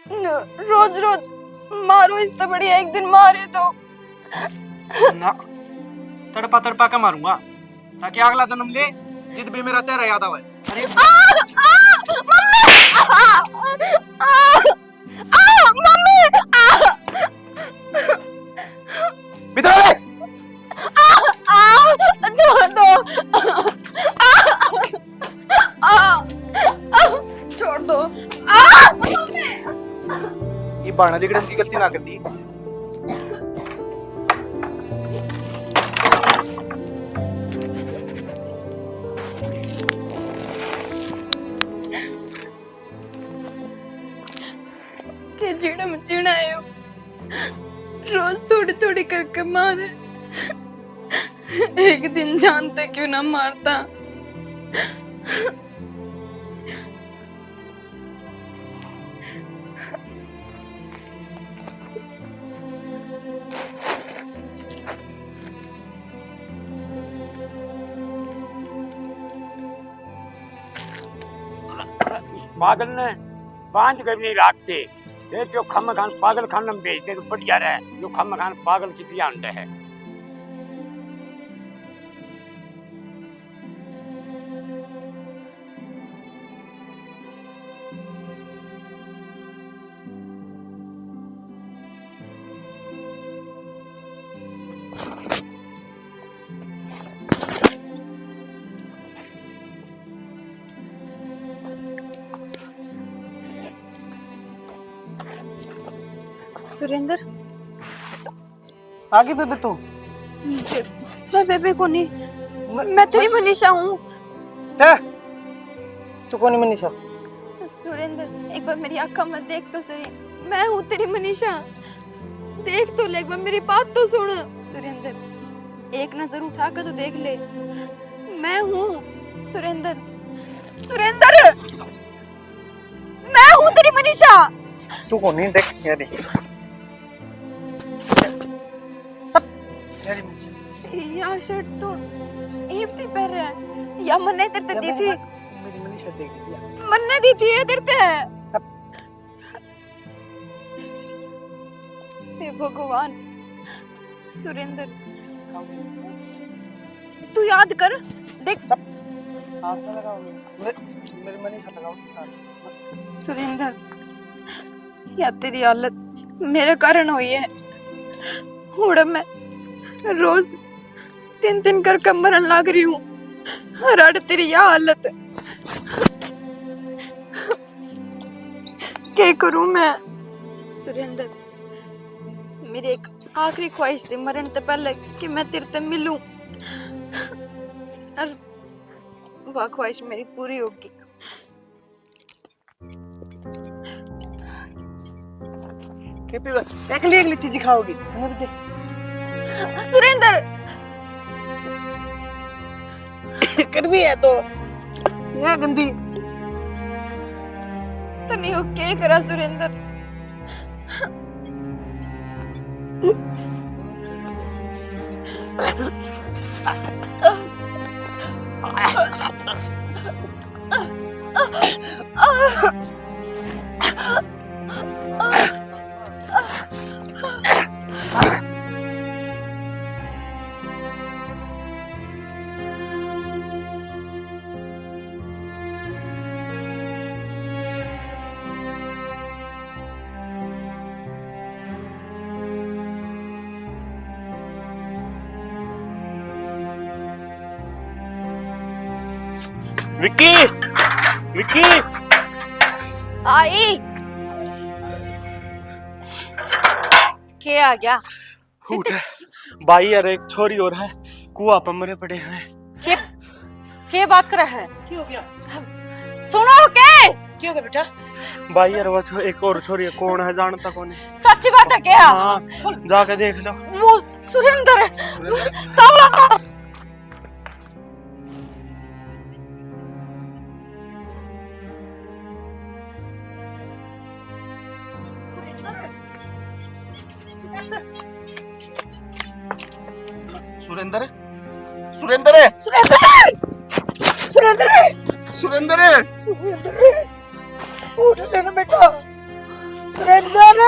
न-, रोज रोज मारो, इससे बढ़िया एक दिन मारे तो। ना, तड़पा तड़पा के मारूंगा, ताकि अगला जन्म ले, जिद भी मेरा चेहरा याद आवे। अरे आ, आ, मम्मी! आ, आ, आ, मम्मी! आ! भीतर आ ले। आ, आ, छोड़ दो। आ, आ, आ, छोड़ दो। आ, मम्मी! ये बाणा लिकड़न की गलती ना कर दी। के जीणे में जीणा है यो। रोज थोड़ी थोड़ी करके मारे। एक दिन जानते क्यों ना मारता। पागल ने बांध कर नहीं रखते, फिर जो खम खान पागल खान में भेजते तो बढ़िया रहे, जो खम खान पागल की पिया है। सुरेंद्र। आ गई बेबे तू? बे-, मैं बेबे को नहीं, म-, मैं तेरी म-, मनीषा हूँ। ते? तू कौन है मनीषा? सुरेंद्र, एक बार मेरी आंखा में देख तो सही, मैं हूँ तेरी मनीषा। देख तो ले, एक बार मेरी बात तो सुन। सुरेंद्र, एक नजर उठा के तो देख ले। मैं हूँ सुरेंद्र, सुरेंद्र, मैं हूँ तेरी मनीषा। तू कौन है? देख यार, यार मनीषा। या शर्ट तो इब थी पहन रहा है, या मन्ने तेरे ते दी थी। मेरी मनीषा देख दी थी। मन्ने दी थी ये तेरे ते। हे भगवान, सुरेंद्र, तू याद कर, देख। हाथ से लगाओ। मेरे, मेरे मनीषा लगाओ। सुरेंद्र, या तेरी हालत मेरे कारण हुई है। उड़े मैं रोज तीन तीन करके मरन लाग रही हूँ, और अड़ तेरी या हालत। के करूँ मैं? सुरेंद्र, मेरी एक आखिरी ख्वाहिश थी मरण ते पहले कि मैं तेरे ते मिलूं, और वह ख्वाहिश मेरी पूरी होगी। कितनी बार एकली एकली चीज खाओगी? हमें भी दे। सुरेंद्र, कड़वी है तो, ये गंदी। तने यो के करा सुरेंद्र? विक्की, विक्की। आई। के आ गया? उठ। भाई यार, एक छोरी और है, कुआ पर मरे पड़े हैं। के, के बात करे है? की हो गया? सुनो के? की हो गया बेटा? भाई यार, वो छो-, एक और छोरी है, कौन है, जानता कौन है? सच्ची बात है क्या? हाँ, जाके देख लो। वो सुरेंद्र है। सुरेंद्र। तब सुरेंद्र, सुरेंद्र, सुरेंद्र, सुरेंद्र, सुरेंद्र, उठ ले ना बेटा, सुरेंद्र।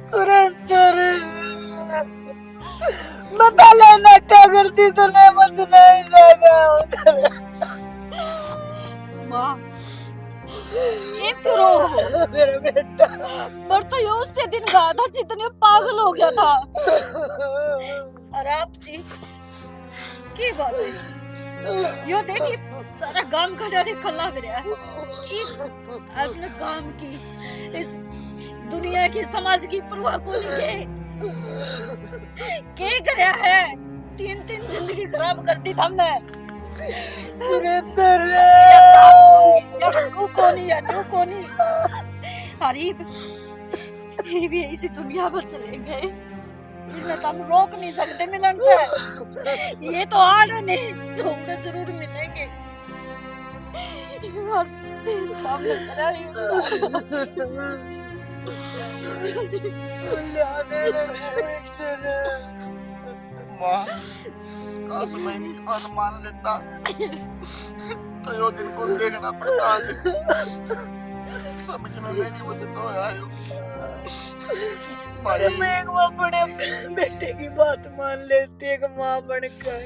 सुरेंद्र, मैं पहले नशा करती तो नहीं बदला ही जाएगा। माँ, ये क्यों रो? मेरा बेटा। पर तो ये उससे दिन गया था जितने पागल हो गया था। और आप जी, की बात है? यो देखी, सारा गांव खड़ा देखण लाग रहा है। की अपने गांव की, इस दुनिया की, समाज की परवाह कोनी के। के करया है? तीन तीन जिंदगी खराब कर दी हमने। सुरेंद्र। या तू कोनी, या तू कोनी। हरीब, ये भी इसी दुनिया में चले गए। इन्हें तो हम रोक नहीं सकते मिलन से। ये तो आना नहीं, तो उन्हें जरूर मिलेंगे। माँ, काश मैं इनकी बात मान लेता, तो यो दिन कौन देखना पड़ता आज। समझ में मेरी वजह तो आयो। भाई, मैं एक बार अपने बेटे की बात मान लेती, एक माँ बनकर।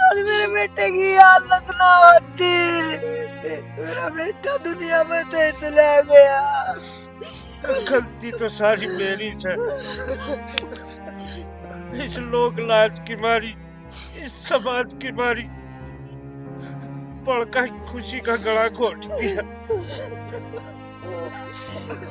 आज मेरे बेटे की हालत ना होती, मेरा बेटा दुनिया में तो चला गया। गलती तो सारी मेरी है, इस लोक लाज की मारी, इस समाज की मारी, बड़का की खुशी का गला घोट दिया।